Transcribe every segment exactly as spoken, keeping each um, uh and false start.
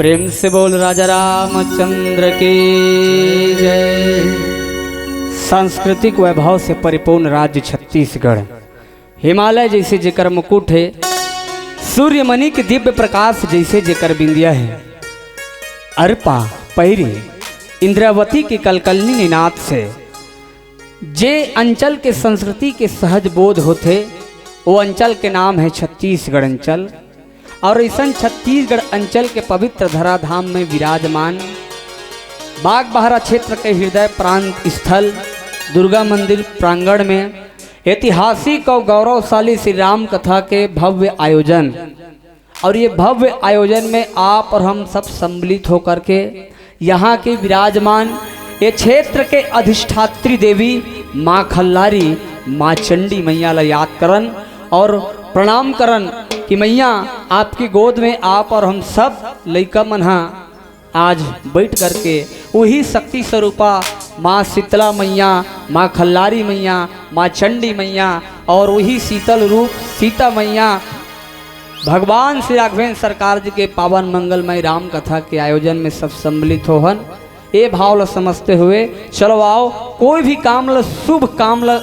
प्रेम से बोल राजा रामचंद्र की जय। सांस्कृतिक वैभव से परिपूर्ण राज्य छत्तीसगढ़, हिमालय जैसे जेकर मुकुट हे, सूर्यमणि के दिव्य प्रकाश जैसे जेकर बिंदिया हे, अरपा पैरी इंद्रावती के कलकलनी निनाद से जे अंचल के संस्कृति के सहज बोध होथे, वो अंचल के नाम हे छत्तीसगढ़ अंचल। और अइसन छत्तीसगढ़ अंचल के पवित्र धराधाम में विराजमान बागबाहरा क्षेत्र के हृदय प्रांत स्थल दुर्गा मंदिर प्रांगण में ऐतिहासिक और गौरवशाली श्री राम कथा के भव्य आयोजन। और ये भव्य आयोजन में आप और हम सब सम्मिलित होकर के यहाँ के विराजमान ये क्षेत्र के अधिष्ठात्री देवी माँ खल्लारी, माँ चंडी मैया ला याद करन और प्रणाम करन कि मैया, आपकी गोद में आप और हम सब लइका मन हा आज बैठ करके वही शक्ति स्वरूपा माँ शीतला मैया, माँ खल्लारी मैया, माँ चंडी मैया और वही शीतल रूप सीता मैया, भगवान श्री राघवेंद्र सरकार जी के पावन मंगलमय राम कथा के आयोजन में सब सम्मिलित होहन। ए भाव ला समझते हुए चलो आओ, कोई भी काम ला, शुभ काम ला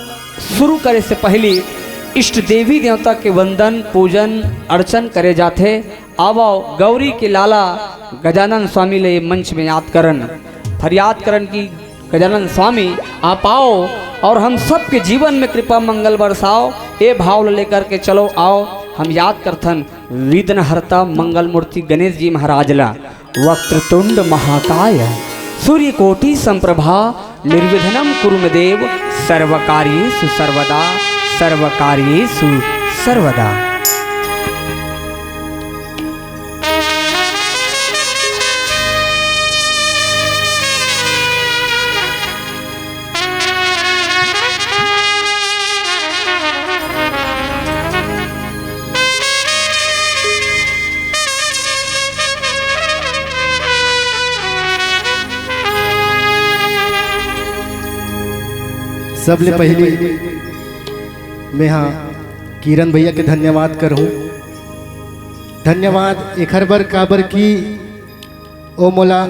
शुरू करे से पहले इष्ट देवी देवता के वंदन, पूजन, अर्चन करे जाथे। आवो, गौरी के लाला गजानन स्वामी ले मंच में याद करन, फरियाद करन कि गजानन स्वामी आप आओ और हम सबके जीवन में कृपा मंगल बरसाओ। ए भाव ला लेकर के चलो आओ, हम याद करथन विघ्नहर्ता मंगल मूर्ति गणेश जी महाराज ला। वक्रतुंड महाकाय सूर्यकोटि संप्रभा निर्विघ्नं कुरु मे देव सर्वकार्येषु सर्वदा, सर्वकार्येषु सर्वदा। सबले पहली मेहा किरण भैया के धन्यवाद करहूँ। धन्यवाद एखर बर, काबर कि ओ मोला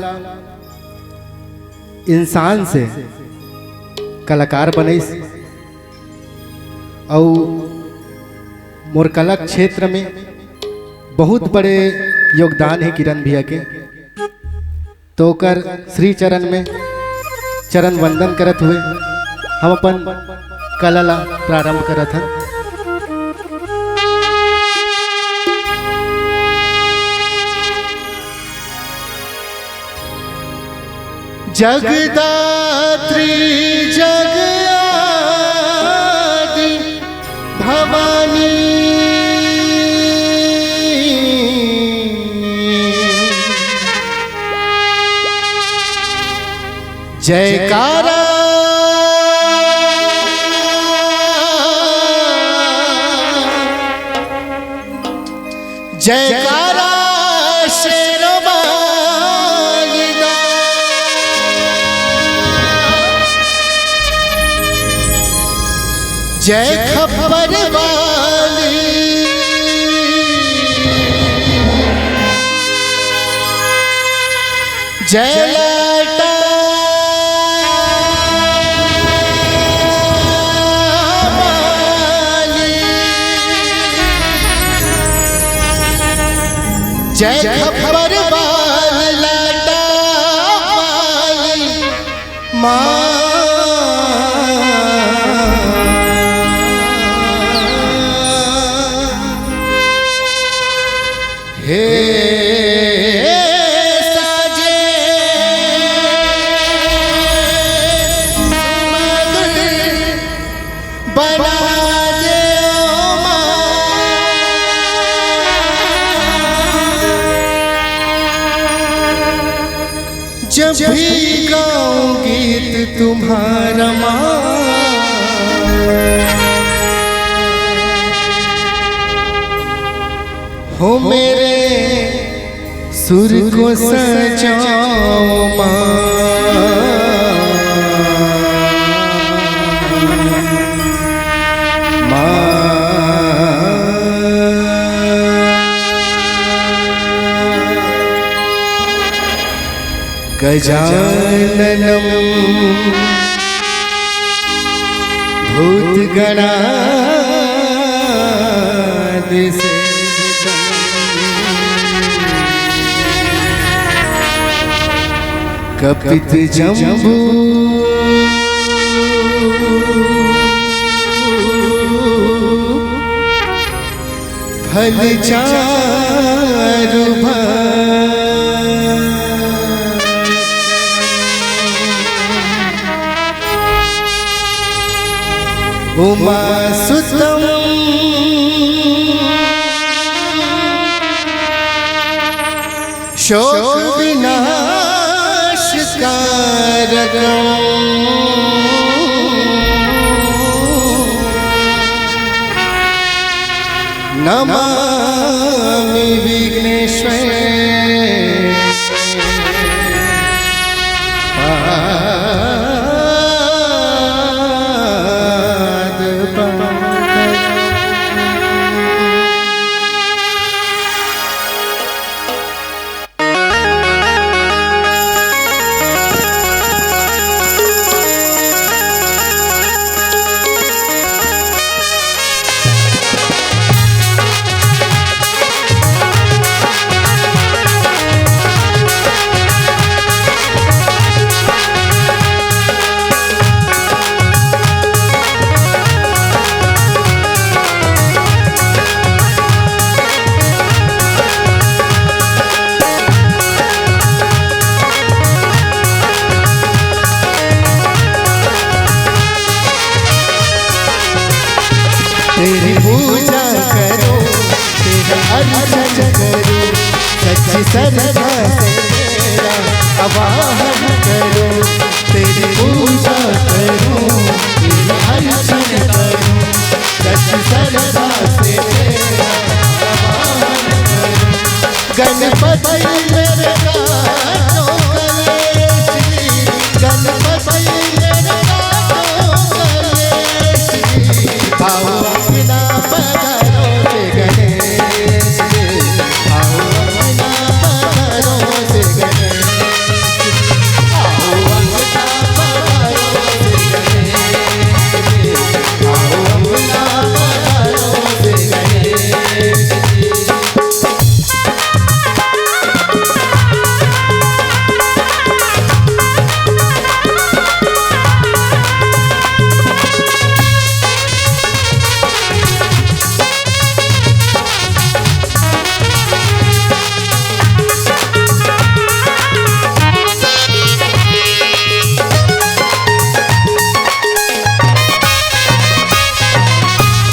इंसान से कलाकार बनइस, अउ मोर कला क्षेत्र में बहुत बड़े योगदान हे किरण भैया के। तो ओकर श्री चरण में चरण वंदन करत हुए हम अपन कला ला प्रारंभ करत हन। जगदात्री जग आदि भवानी, जयकारा। जयकारा शेर वाली दा, जय खप्पर वाली, जय लाटा वाली, जय खप्पर वाली, लाटा वाली माँ। हे साजे सुमधुर बना दे ओ माँ। जब भी गाऊं गीत तुम्हारा माँ, हो मेरे सुर को सजाओ माँ, माँ। गजाननं भूतगणादिसेवितं कपितजम्बू फल चारु उमा सुतम शोक विनाश कारकम नमामि विघ्नेश्वर पाद पंकज। तेरी पूजा करूं, तेरा अर्चन करूं, सच्ची श्रद्धा से तेरा आवाहन करूं। तेरी पूजा करूं, तेरा अर्चन करूं, सच्ची श्रद्धा से तेरा आवाहन करूं। गणपति मेरे काटो कलेश जी, गणपति मेरे काटो कलेश जी। आओ अंगना पधारो श्री गणेश जी, आओ अंगना पधारो श्री गणेश जी, आओ अंगना पधारो श्री गणेश जी, आओ अंगना पधारो श्री गणेश जी।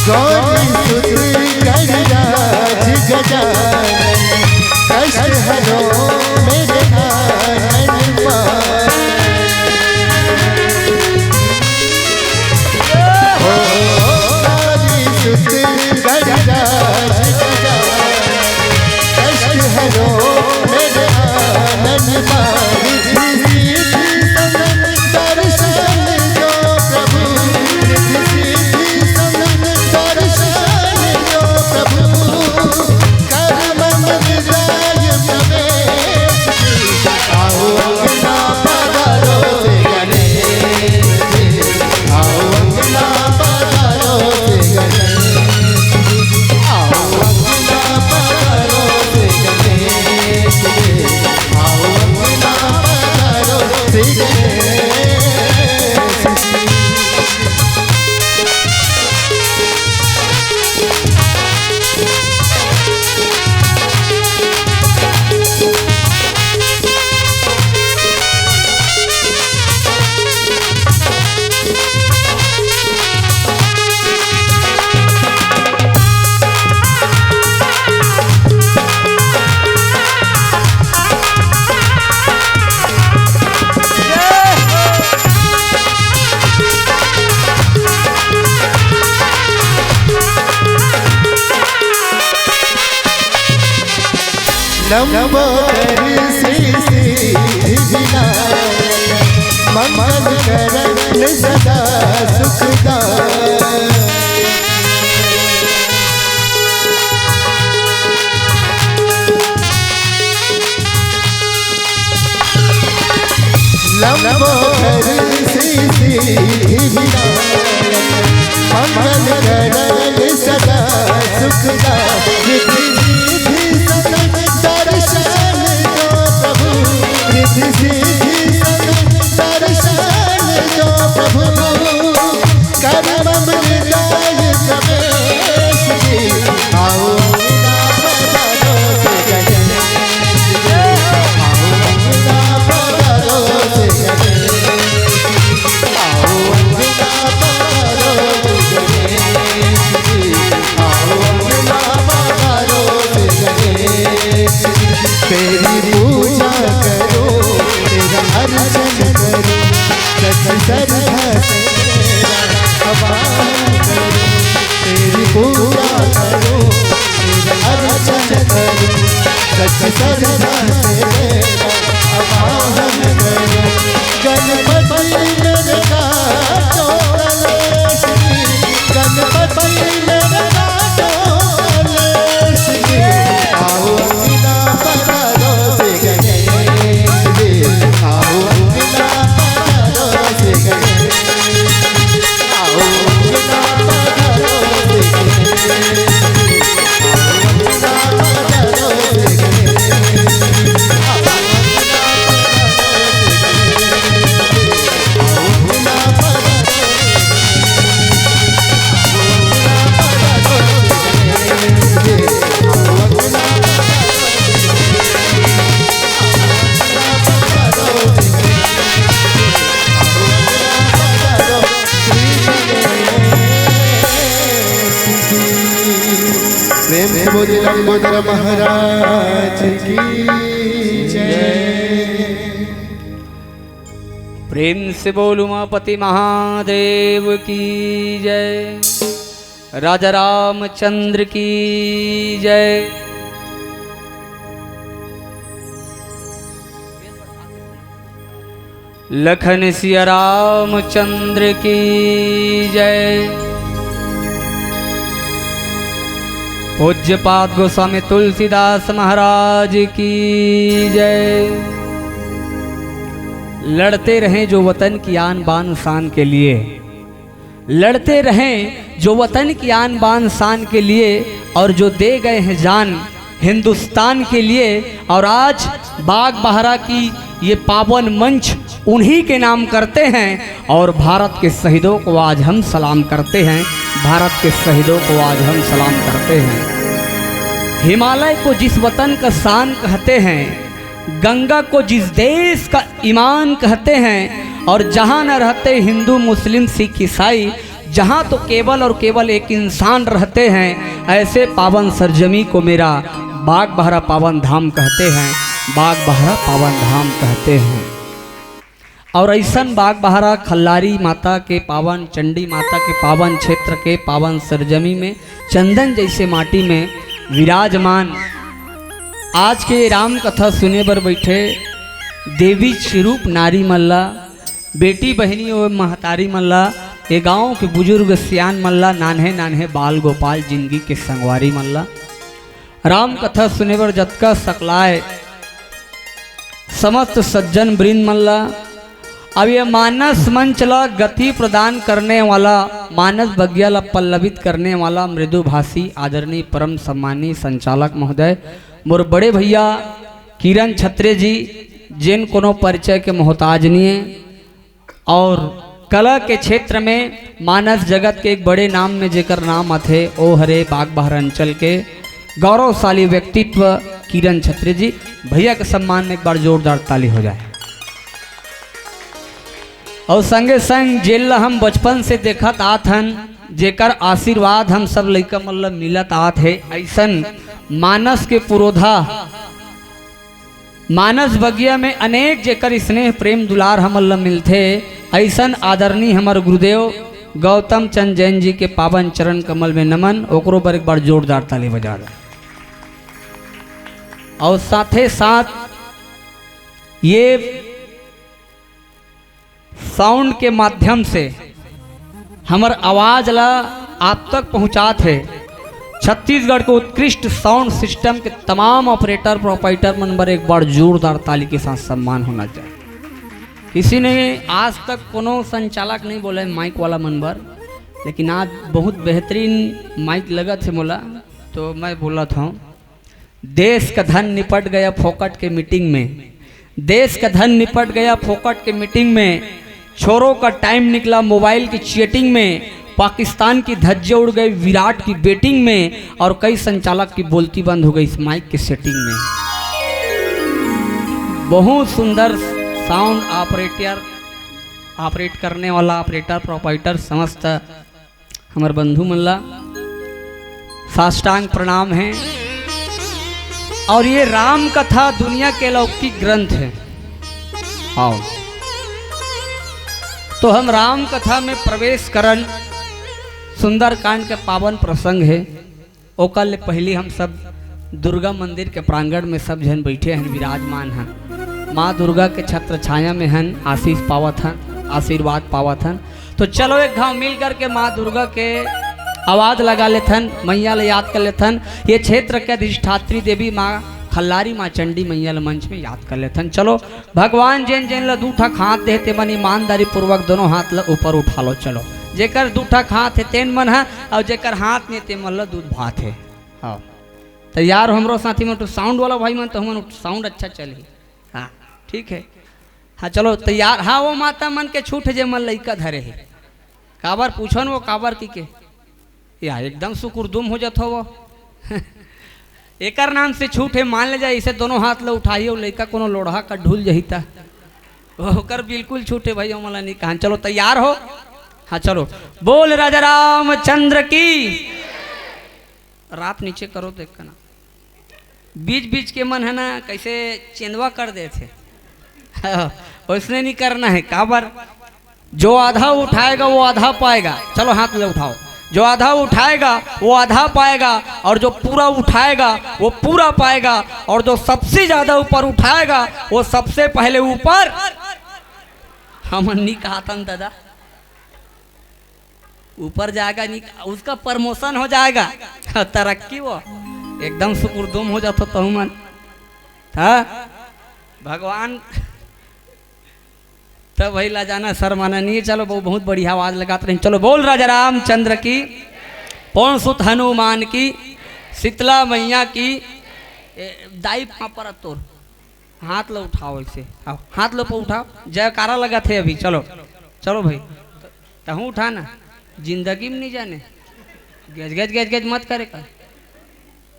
गौरी सुत गणराज गजानन, कष्ट हरो मेरे आनंद पाए। हो गौरी सुत गणराज गजानन, कष्ट हरो मेरे आनंद पाए। रिद्धि सिद्धि संग दर्शन दो प्रभु, रिद्धि सिद्धि संग दर्शन दो प्रभु, कर मन हृदय प्रवेश। आओ अंगना पधारो श्री गणेश, आओ अंगना पधारो श्री गणेश, आओ अंगना पधारो श्री गणेश, आओ अंगना पधारो श्री गणेश। लंबोदर श्री सिद्धि विनायक, मंगल करण सदा सुखदायक। करम अमृताय कपेश जी, आओ अंगना पधारो श्री गणेश जी, आओ अंगना पधारो श्री गणेश जी, आओ अंगना पधारो श्री गणेश जी, आओ अंगना पधारो श्री गणेश जी। तेरी पूजा करो, तेरा अर्चन करो, सच श्रद्धा से तेरा आवाहन करो। तेरी पूजा करो, तेरा अर्चन करो, सच श्रद्धा से तेरा आवाहन करो। गणपति मेरे काटो कलेश जी, गणपति मेरे काटो कलेश जी। आओ अंगना पधारो श्री गणेश जी, आओ अंगना पधारो श्री गणेश जी, आओ अंगना पधारो श्री गणेश जी, आओ अंगना पधारो श्री गणेश जी, आओ अंगना पधारो श्री गणेश जी, आओ अंगना पधारो श्री गणेश जी। प्रेम से बोलिए लंबोदर महाराज की जय। प्रेम से बोल उमापति महादेव की जय। राजा रामचंद्र की जय। लखन सिया रामचंद्र की जय। पूज्यपाद गोस्वामी तुलसीदास महाराज की जय। लड़ते रहें जो वतन की आन बान शान के लिए, लड़ते रहें जो वतन की आन बान शान के लिए, और जो दे गए हैं जान हिंदुस्तान के लिए। और आज बागबाहरा की ये पावन मंच उन्हीं के नाम करते हैं, और भारत के शहीदों को आज हम सलाम करते हैं, भारत के शहीदों को आज हम सलाम करते हैं। हिमालय को जिस वतन का शान कहते हैं, गंगा को जिस देश का ईमान कहते हैं, और जहाँ न रहते हिंदू, मुस्लिम, सिख, ईसाई, जहाँ तो केवल और केवल एक इंसान रहते हैं, ऐसे पावन सरजमी को मेरा बागबाहरा पावन धाम कहते हैं, बागबाहरा पावन धाम कहते हैं। और ऐसन बागबाहरा खल्लारी माता के पावन, चंडी माता के पावन क्षेत्र के पावन सरजमी में, चंदन जैसे माटी में विराजमान आज के राम कथा सुने बर बैठे देवी स्वरूप नारी मन ला, बेटी बहिनी और महतारी मन ला, ए गांव के बुजुर्ग सियान मन ला, नान्हे नान्हे बाल गोपाल जिंदगी के संगवारी मन ला, राम कथा सुने बर जतका सकलाय समस्त सज्जन वृंद मन ला, अब ये मानस मंच ला गति प्रदान करने वाला, मानस बगिया ला पल्लवित करने वाला मृदुभाषी आदरणीय परम सम्मानी संचालक महोदय, मोर बड़े भैया किरण छत्रे जी, जेन कोनो परिचय के मोहताज नहीं है, और कला के क्षेत्र में मानस जगत के एक बड़े नाम में जेकर नाम आथे, ओ हरे बागबाहरा अंचल के गौरवशाली व्यक्तित्व किरण छत्री जी। भैया के सम्मान में एक बार जोरदार ताली हो जाए। और संगे संग जेन ला हम बचपन से देखत आत हन, जेकर आशीर्वाद हम सब लइका मन ला मिलत आत हे, ऐसन मानस के पुरोधा मानस बगिया में अनेक जेकर स्नेह प्रेम दुलार हमन ल मिलथे, अइसन आदरणीय हमर गुरुदेव गौतम चंद जैन जी के पावन चरण कमल में नमन। ओकरो बर एक बार जोरदार ताली बजा दे। और साथे साथ ये साउंड के माध्यम से हमर आवाज ला आप तक पहुंचात हे। छत्तीसगढ़ के उत्कृष्ट साउंड सिस्टम के तमाम ऑपरेटर प्रोपराइटर मन बर एक बार जोरदार ताली के साथ सम्मान होना चाहिए। किसी ने आज तक कोनो संचालक नहीं बोले माइक वाला मन बर, लेकिन आज बहुत बेहतरीन माइक लगत हे मोला, तो मैं बोलत हूँ। देश का धन निपट गया फोकट के मीटिंग में, देश का धन निपट गया फोकट के मीटिंग में। छोरों का टाइम निकला मोबाइल की चैटिंग में, पाकिस्तान की धज्जे उड़ गई विराट की बैटिंग में, और कई संचालक की बोलती बंद हो गई इस माइक के सेटिंग में। बहुत सुंदर साउंड ऑपरेटर, ऑपरेट करने वाला ऑपरेटर, प्रोपराइटर, समस्त हमर बंधु मन ला साष्टांग प्रणाम है। और ये राम कथा दुनिया के अलौकिक ग्रंथ है। आओ, तो हम राम कथा में प्रवेश करन। सुंदरकांड के पावन प्रसंग है। ओकर ले पहली हम सब दुर्गा मंदिर के प्रांगण में सब झन बैठे हन, विराजमान हन, माँ दुर्गा के छत्र छाया में हन, आशीष पावत हन, आशीर्वाद पावत हन। तो चलो एक घाव मिल करके माँ दुर्गा के आवाज लगा लेथन, मैया ले याद कर लेथन। ये क्षेत्र के अधिष्ठात्री देवी माँ खल्लारी माँ चंडी मैया ले मंच में याद कर लेथन। चलो, भगवान जेन जेन ल दू ठक हाथ दे हे, तेमन ईमानदारी पूर्वक दोनों हाथ ल ऊपर उठा लो। चलो, जेकर दू ठक हाथ हे तेन मन ह, और जेकर हाथ नहीं तेमन ल दूध भात हे। हाँ, तैयार हो हमरो साथी मन, तो साउंड वाला भाई मन, तो हमन साउंड अच्छा चलही। हाँ, ठीक है। हाँ, चलो तैयार। हाँ, वो माता मन के छूट हे जे मन लइका धरे हे। काबर पूछो न वो काबर की के। या एकदम सुकुरदुम हो जात हो वो। एकर नाम से छूट हे, मान ले जाए, इसे दोनों हाथ ल उठाई अउ लइका कोनो लोढ़ा का ढूल जही त ओकर बिल्कुल छूट हे भाई, ओमला नहीं कहान। चलो तैयार हो? हाँ, चलो। बोल राजा रामचंद्र की। रात नीचे करो, देख के ना, बीच बीच के मन है ना, कैसे चेंदवा कर देथे। वैसने नहीं करना है। काबर? जो आधा उठाएगा वो आधा पाएगा। चलो हाथ ले उठाओ। जो आधा उठाएगा वो आधा पाएगा, और जो पूरा उठाएगा वो पूरा पाएगा, और जो सबसे ज्यादा ऊपर उठाएगा वो सबसे पहले ऊपर। हमन नहीं कहा था न दादा, ऊपर जाएगा नहीं, उसका प्रमोशन हो जाएगा। तरक्की वो एकदम सुकुरदुम हो जाता तहु मन। हाँ, भगवान तब वही ला जाना शर्माना नहीं है। चलो, वो बहुत बढ़िया आवाज लगात रही। चलो, बोल राजा रामचंद्र की, पवन सुत हनुमान की, शीतला मैया की। ए, दाई पाँव परत तोर, हाथ लो उठाओ ऐसे, आओ, हाथ लो पर उठाओ, जयकारा लगा थे अभी। चलो, चलो भाई, तहूँ उठा ना, जिंदगी में नहीं जाने, गज गज गज गज मत करे कर।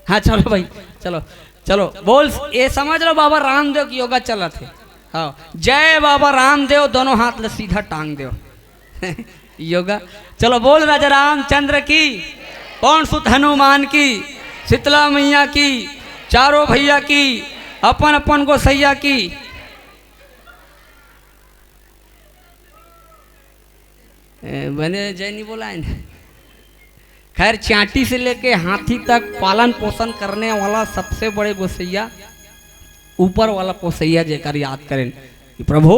हाँ, चलो भाई, चलो, चलो, बोल, ये समझ लो, बाबा रामदेव की योगा चलत हे। हाँ, जय बाबा रामदेव, दोनों हाथ ले सीधा टांग देव। योगा। चलो, बोल राजा रामचंद्र की, पवन सुत हनुमान की, शीतला मैया की, चारों भैया की, अपन अपन गोसैया की। ए, बने जय नहीं बोला है ना? खैर, चांटी से लेके हाथी तक पालन पोषण करने वाला सबसे बड़े गोसैया, ऊपर वाला पोसैया, जेकर याद करें कि प्रभु,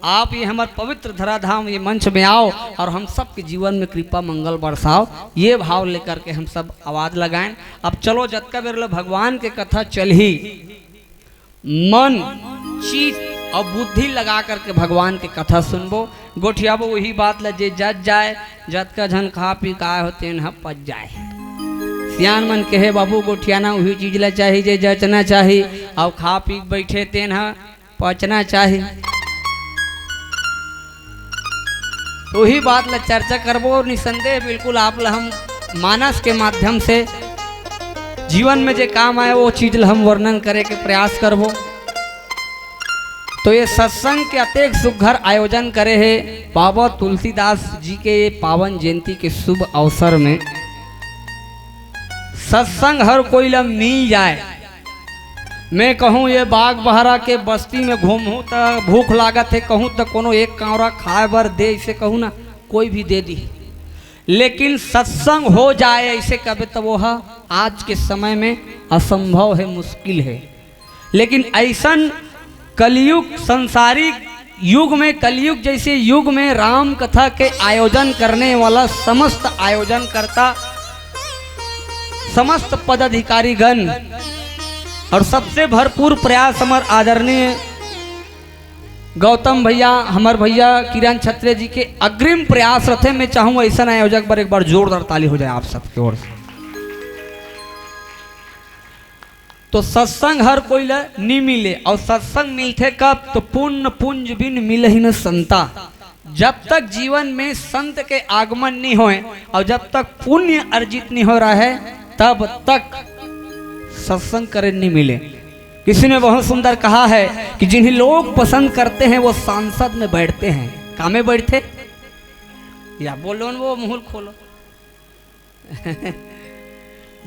आप ये हमर पवित्र धराधाम, ये मंच में आओ और हम सबके जीवन में कृपा मंगल बरसाओ। ये भाव लेकर के हम सब आवाज लगाएं। अब चलो, जतका बेर ले भगवान के कथा चलही, मन, चित और बुद्धि लगा करके भगवान के कथा सुनबो, गोठियाबो। वही बात ला जे जच जाए, जतका झन खा पी काय हो तेन ह पच जाए। सियान मन कहे, बाबू गोठियाना वही चीज ला चाही जे जचना चाही, और खा पी के बैठे तेन ह पचना चाही। तो वही बात ला चर्चा करबो और निसंदेह बिल्कुल आप ला हम मानस के माध्यम से जीवन में जे काम आए वो चीज ला हम वर्णन करे के प्रयास करबो। तो ये सत्संग के अतेक सुघर आयोजन करे हे बाबा तुलसीदास जी के ये पावन जयंती के शुभ अवसर में। सत्संग हर कोई ला मिल जाए। मैं कहूँ, ये बाग बहरा के बस्ती में घूमहूँ त भूख लागत हे, कहूँ त कोनो एक कांवरा खाए बर दे, इसे कहूँ ना, कोई भी दे दी, लेकिन सत्संग हो जाए ऐसे कबे, तो वो ह आज के समय में असंभव है, मुश्किल है। लेकिन ऐसन कलयुग, संसारिक युग में, कलयुग जैसे युग में राम कथा के आयोजन करने वाला समस्त आयोजनकर्ता, समस्त पदाधिकारीगण और सबसे भरपूर प्रयास हमर आदरणीय गौतम भैया, हमर भैया किरण छत्रे जी के अग्रिम प्रयास रथे। मैं चाहूँ ऐसा आयोजक बर एक बार जोरदार ताली हो जाए आप सबके ओर से। तो सत्संग हर कोई ला नी मिले, और सत्संग मिलथे कब? तो पुण्य पुंज बिन मिलही न संता। जब तक जीवन में संत के आगमन नहीं होए और जब तक पुण्य अर्जित नहीं हो रहा है, तब तक सत्संग करे नहीं मिले। किसी ने बहुत सुंदर कहा है कि जिन्हें लोग पसंद करते हैं, वो सांसद में बैठते हैं। का में बैठते? या बोलो न, वो मुंह खोलो।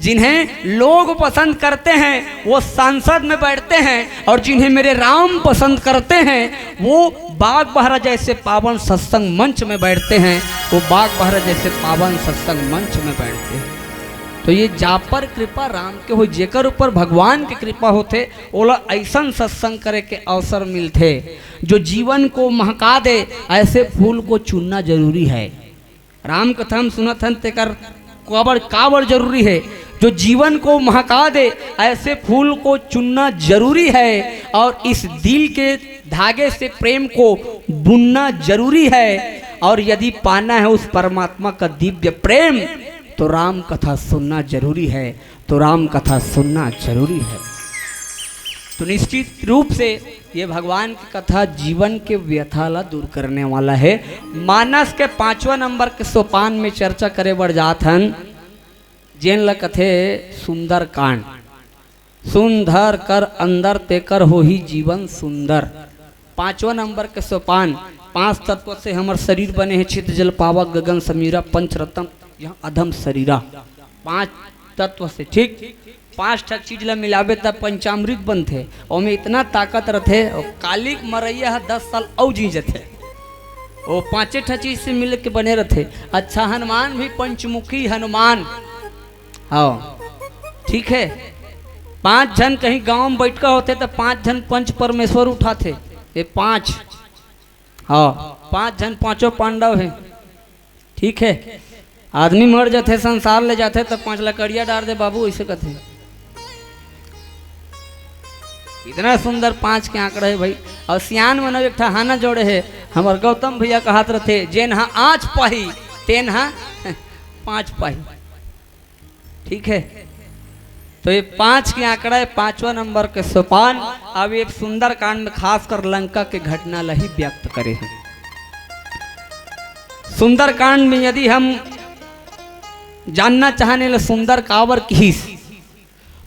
जिन्हें लोग पसंद करते हैं, वो सांसद में बैठते हैं, और जिन्हें मेरे राम पसंद करते हैं, वो बाग बहरा जैसे पावन सत्संग मंच में बैठते हैं। वो बाग बहरा जैसे पावन सत्संग मंच में बैठते हैं। तो ये जा पर कृपा राम के हो, जेकर ऊपर भगवान की कृपा होथे, ओला ऐसन सत्संग करे के अवसर मिलथे, जो जीवन को महका दे। ऐसे फूल को चुनना जरूरी है। राम कथा हम सुनत हन, तेकर काबर, काबर जरूरी है? जो जीवन को महका दे, ऐसे फूल को चुनना जरूरी है, और इस दिल के धागे से प्रेम को बुनना जरूरी है। और यदि पाना है उस परमात्मा का दिव्य प्रेम, तो राम कथा सुनना जरूरी है। तो राम कथा सुनना जरूरी है। तो निश्चित रूप से ये भगवान की कथा जीवन के व्यथा ला दूर करने वाला है। मानस के पांचवा नंबर के सोपान में चर्चा करे बर जात हन, जेन ला कथे सुंदर कांड। सुंदर कर अंदर, तेकर होही जीवन सुंदर। पांचवा नंबर के सोपान, पांच तत्व से हमर शरीर बने हे, छित जल पावा गगन समीरा, पंच रत्न यह अधम शरीरा। पांच तत्व से, ठीक, पांच ठक चीज ला मिलाबे त पंचामृत बनथे। ओमे इतना ताकत रथे, ओ कालिक मरैया ह दस साल अउ जी जथे। ओ पांचे ठक चीज से मिल के बने रथे। अच्छा, हनुमान भी पंचमुखी हनुमान। हाँ, ठीक है। पांच झन कहीं गांव में बैठका होथे त पांच झन पंच परमेश्वर उठाथे। ये पांच, हाँ, पांच झन पांचों पांडव है। ठीक है, आदमी मर जाथे, संसार ले जाथे, त पांच लकड़िया डार दे बाबू, ऐसे कथे। इतना सुंदर पांच के आंकड़ा है भाई। और सियान मन एक ठा हाना जोड़े है, हमर गौतम भैया कहत रथे, "जेन हा आंच पाही, तेन हा पांच पाही।" ठीक है, तो ये पांच के आंकड़ा है, पांचवा नंबर के सोपान। अब ये सुंदरकांड में खासकर लंका के घटना ला ही व्यक्त करे हैं। सुंदरकांड में यदि हम जानना चाहने ले सुंदर काबर किहिस,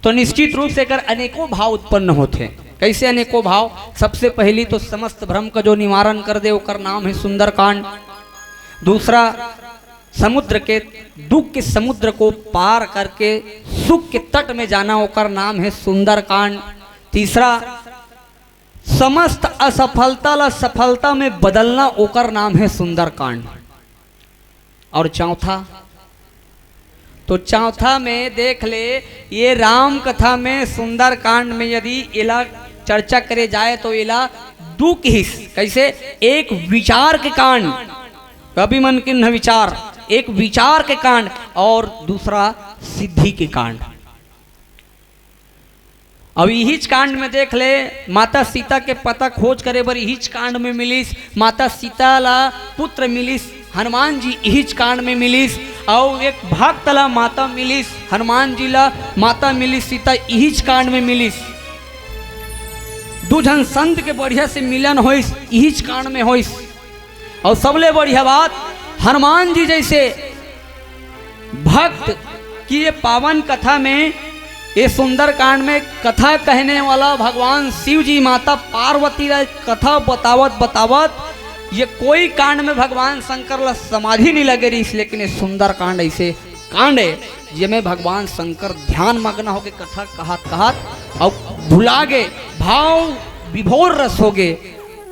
तो निश्चित रूप से एकर अनेकों भाव उत्पन्न होथे। कैसे अनेकों भाव? सबसे पहली तो समस्त भ्रम का जो निवारण कर दे, ओकर नाम है सुंदरकांड। दूसरा, समुद्र के दुख के समुद्र को पार करके सुख के तट में जाना, ओकर नाम है सुंदरकांड। तीसरा, समस्त असफलता ला सफलता में बदलना, ओकर नाम है सुंदरकांड। और चौथा, तो चौथा में देख ले, ये राम कथा में सुंदरकांड में यदि एला चर्चा करे जाए तो एला दू किहिस। कैसे? एक विचार के कांड, कवि मन किन्ह विचार, एक विचार के कांड और दूसरा सिद्धि के कांड। अब इहिच कांड में देख ले, माता सीता के पता खोज करे बर इहिच कांड में मिलिस, माता सीता ला पुत्र मिलिस, हनुमान जी इहिच कांड में मिलिस, अउ एक भक्त ला माता मिलिस, हनुमान जी ला माता मिलिस, सीता इहिच कांड में मिलिस। दू झन संत के बढ़िया से मिलन होइस, इहिच कांड में होइस। और सबले बढ़िया बात, हनुमान जी जैसे भक्त की ये पावन कथा में, ये सुंदरकांड में कथा कहने वाला भगवान शिव जी माता पार्वती ला कथा बतावत बतावत ये कोई कांड में भगवान शंकर ला समाधि नहीं लगे रहिस, लेकिन ये सुंदरकांड ऐसे कांड है जेमे भगवान शंकर ध्यान मग्न होके कथा कहत कहत अउ भुला गे, भाव विभोर रस हो गे।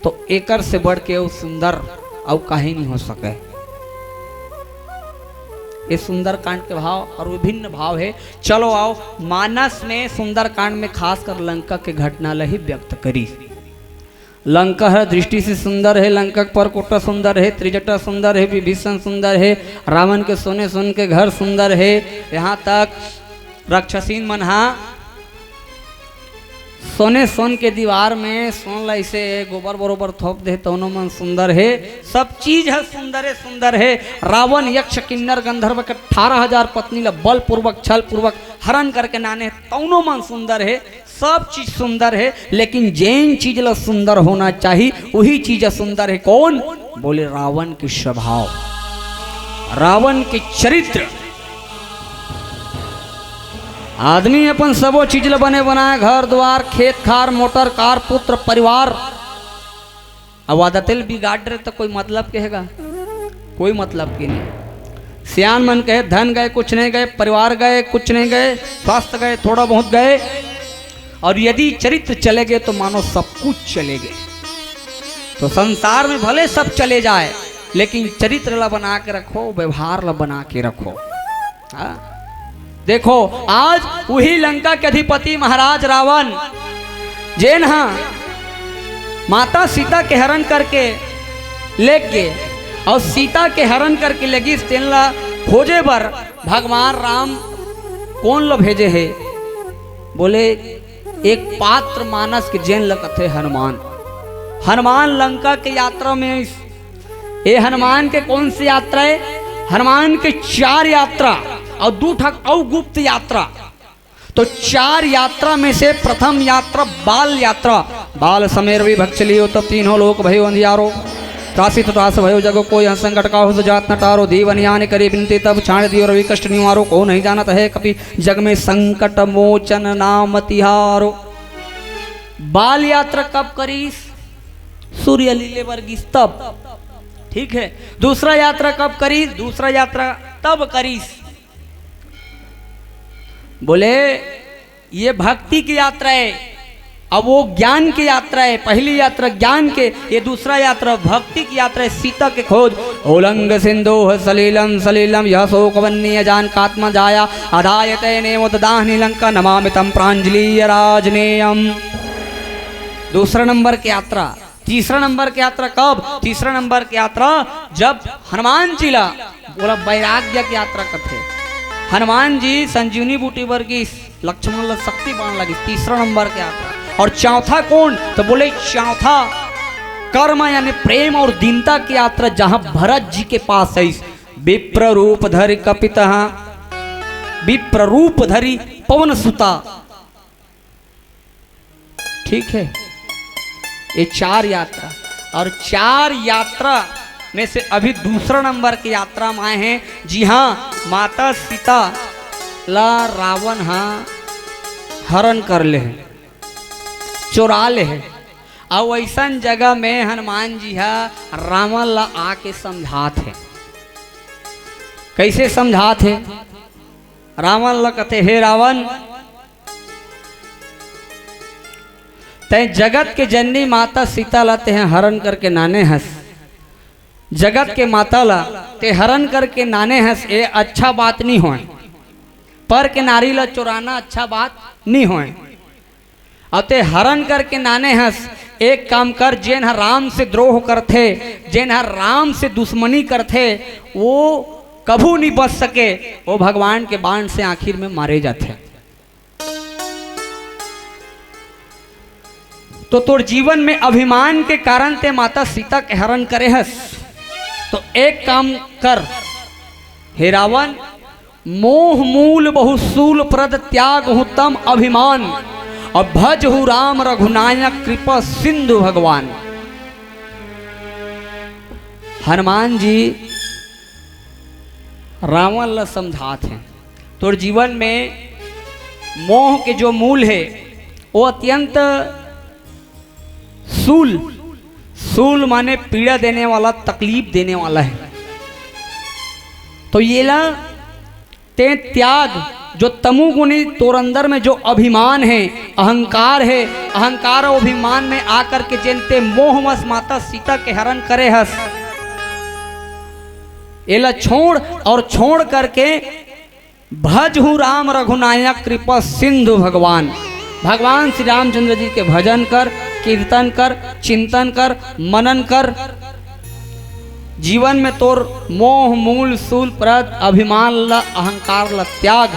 तो एकर से बढ़ के अउ सुंदर अउ काहे नहीं हो सके। ये सुंदरकांड के भाव और विभिन्न भाव है। चलो आओ, मानस में सुंदरकांड में खासकर लंका के घटना ला ही व्यक्त करी। लंका हर दृष्टि से सुंदर है, लंका के परकोटा सुंदर है, त्रिजटा सुंदर है, विभीषण सुंदर है, रावण के सोने सोन के घर सुंदर है, यहाँ तक राक्षसीन मन हा सोने सोन के दीवार में सोन ला ऐसे गोबर बरोबर थोप दे, तौनो मन सुंदर है। सब चीज है सुंदर है, सुंदर है। रावण यक्ष किन्नर गंधर्व के अठारह हजार पत्नी ला बलपूर्वक छल पूर्वक हरण करके नाने, तौनो मन सुंदर है। सब चीज सुंदर है, लेकिन जेन चीज ला सुंदर होना चाहिए वही चीज सुंदर है। कौन? बोले रावण के स्वभाव, रावण के चरित्र। आदमी अपन सबो चीज ल बने बनाए, घर द्वार, खेत खार, मोटर कार, पुत्र परिवार, अब आदते ल बिगाड़ रहे त कोई मतलब के हे गा? कोई मतलब के नहीं। सियान मन कहे, धन गए कुछ नहीं गए, परिवार गए कुछ नहीं गए, स्वास्थ्य गए थोड़ा बहुत गए, और यदि चरित्र चले गए तो मानो सब कुछ चले गए। तो संसार में भले सब चले जाए, लेकिन चरित्र ला बना के रखो, व्यवहार ला बना के रखो। हाँ? देखो, आज वही लंका के अधिपति महाराज रावण, जेन हा माता सीता के हरण करके लेग गे, और सीता के हरण करके लेगिस, तेन ला खोजे बर भगवान राम कोन ला भेजे हे? बोले, एक पात्र मानस के, जेन ला कथे हनुमान। हनुमान लंका के यात्रा में इस, ये हनुमान के कौन सी यात्रा है? हनुमान के चार यात्रा और दू ठक अउ गुप्त यात्रा। तो चार यात्रा में से प्रथम यात्रा बाल यात्रा। बाल समय रवि भक्ष लियो, तब तीनों लोक भयो अंधियारो। त्रासित त्रास भयो जग को, यह संकट काहू सो जात न टारो। दीवन यान करी बिनती, तब छाड़ दियो रवि कष्ट निवारो। को नहीं जानत है कपि जग में, संकट मोचन नाम तिहारो। बाल यात्रा कब करीस? सूर्य लीले बर गिस तब। ठीक है, दूसरा यात्रा कब करीस? दूसरा यात्रा तब करीस। बोले, ये भक्ति की यात्रा है, अब वो ज्ञान की यात्रा है। पहली यात्रा ज्ञान के, ये दूसरा यात्रा भक्ति की यात्रा है। सीता के खोज। उलंग सिंधु सलीलम सलीलम, यह शोक वन्नी अजान कात्म जाया, अदाय तेने मुद दाहनी लंका, नमामि तम प्रांजलि राजनेयम। दूसरा नंबर की यात्रा। तीसरा नंबर की यात्रा कब? तीसरा नंबर की यात्रा जब हनुमान जी ला, बोला, वैराग्य की यात्रा कथे। हनुमान जी संजीवनी बूटी बर गिस, लक्ष्मण ला शक्ति बाण लगिस। तीसरा नंबर की यात्रा। और चौथा कौन? तो बोले, चौथा कर्म यानी प्रेम और दीनता की यात्रा, जहां भरत जी के पास है। विप्र रूप धरि कपित, विप्र रूप धरि पवन सुता। ठीक है, ये चार यात्रा, और चार यात्रा में से अभी दूसरा नंबर की यात्रा में आए हैं। जी हाँ, माता सीता ला रावण हा हरण कर ले है, चोरा ले है। अउ ऐसन जगह में हनुमान जी हा रावण ला आके समझात है। कैसे समझात है? रावण ला कथे, हे रावण, तैं जगत के जननी माता सीता ला तें हरण करके नाने हस। जगत के माता ला तें हरण करके नाने हस, ये अच्छा बात नी होय। पर के नारी ला चोराना अच्छा बात नी होय। अब तें हरण करके नाने हस, एक काम कर, जेन ह राम से द्रोह करथे, जेन ह राम से दुश्मनी करथे, वो कभू नी बच सके, वो भगवान के बाण से आखिर में मारे जाथे। तो तोर जीवन में अभिमान के कारण तें माता सीता के हरण करे हस, तो एक काम कर, हे रावण, मोह मूल बहु सूल प्रद, त्यागहु तम अभिमान, अब भजहु राम रघुनायक कृपा सिंधु भगवान। हनुमान जी रावण ला समझात हे, तोर जीवन में मोह के जो मूल हे, वो अत्यंत सूल, सूल माने पीड़ा देने वाला, तकलीफ देने वाला हे। तो येला तें त्याग, जो तमुगुनी तोर अंदर में जो अभिमान हे, अहंकार हे, अहंकार और अभिमान में आकर के जेन तें मोहवश माता सीता के हरण करे हस, एला छोड़ और छोड़ करके भजहु राम रघुनायक कृपा सिंधु भगवान। भगवान श्री रामचंद्र जी के भजन कर, कीर्तन कर, चिंतन कर, मनन कर। जीवन में तोर मोह मूल सूल प्रद अभिमान ला, अहंकार ला त्याग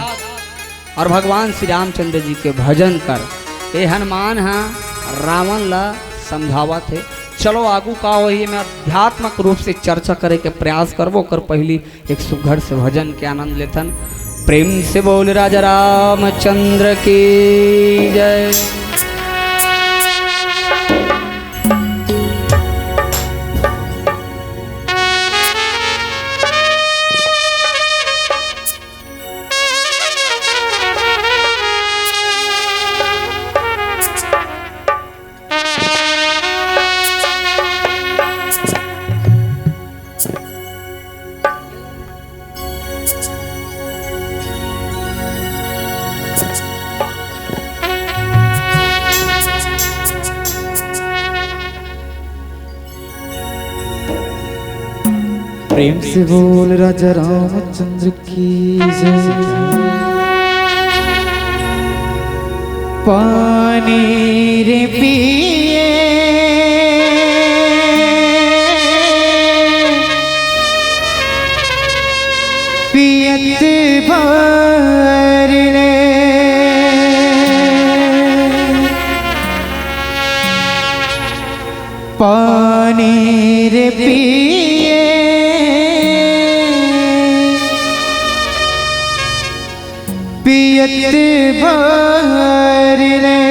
और भगवान श्री रामचंद्र जी के भजन कर। ए हनुमान हा रावण ला समझावत हे। चलो आगू का होही, मैं आध्यात्मक रूप से चर्चा करे के प्रयास करबो। ओकर पहली एक सुघर से भजन के आनंद लेथन। प्रेम से बोल राजा रामचंद्र की जय। प्रेम से बोल राजा रामचंद्र की जय। पानी रे पिए पियत भर ले, पानी रे पिए पियत भर ले।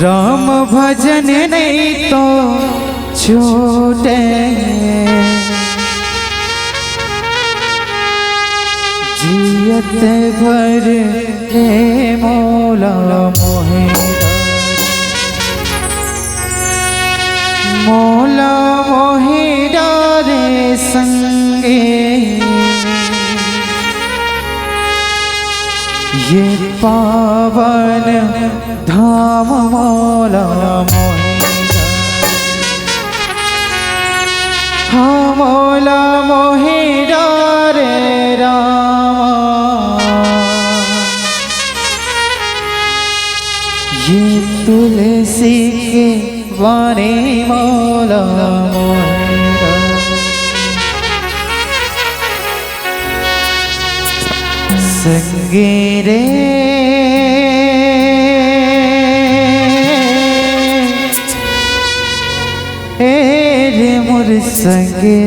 राम भजन नहीं तो छूटे, जियत भर ले मोला मोहे डारे, मोला मोहे डारे संगी, ये पावन धाम मोला मोहे डारे। हाँ, मोला मोहे डारे रामा, ये तुलसी के बानी मोला मोहे डारे। संगी रे, ए रे मोर संगी,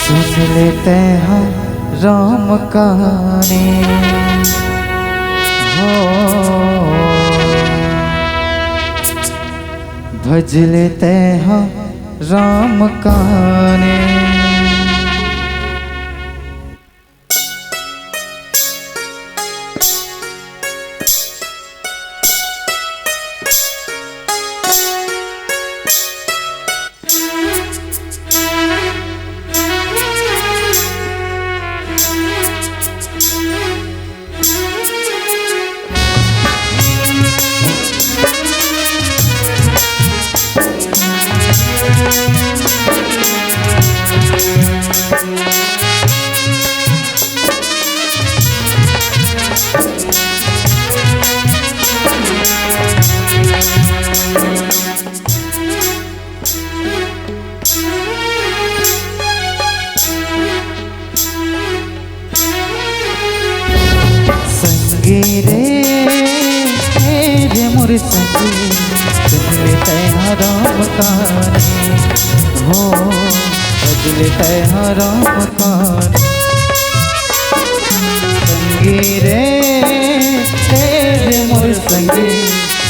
सुन ले तैं हा राम कहानी हो, भज ले तैं हा राम कहानी। संगी रे, ए रे मोर संगी, सुन ले तैं हा राम कहानी हो, भज ले तैं हा राम कहानी। संगी रे, ए रे मोर संगी,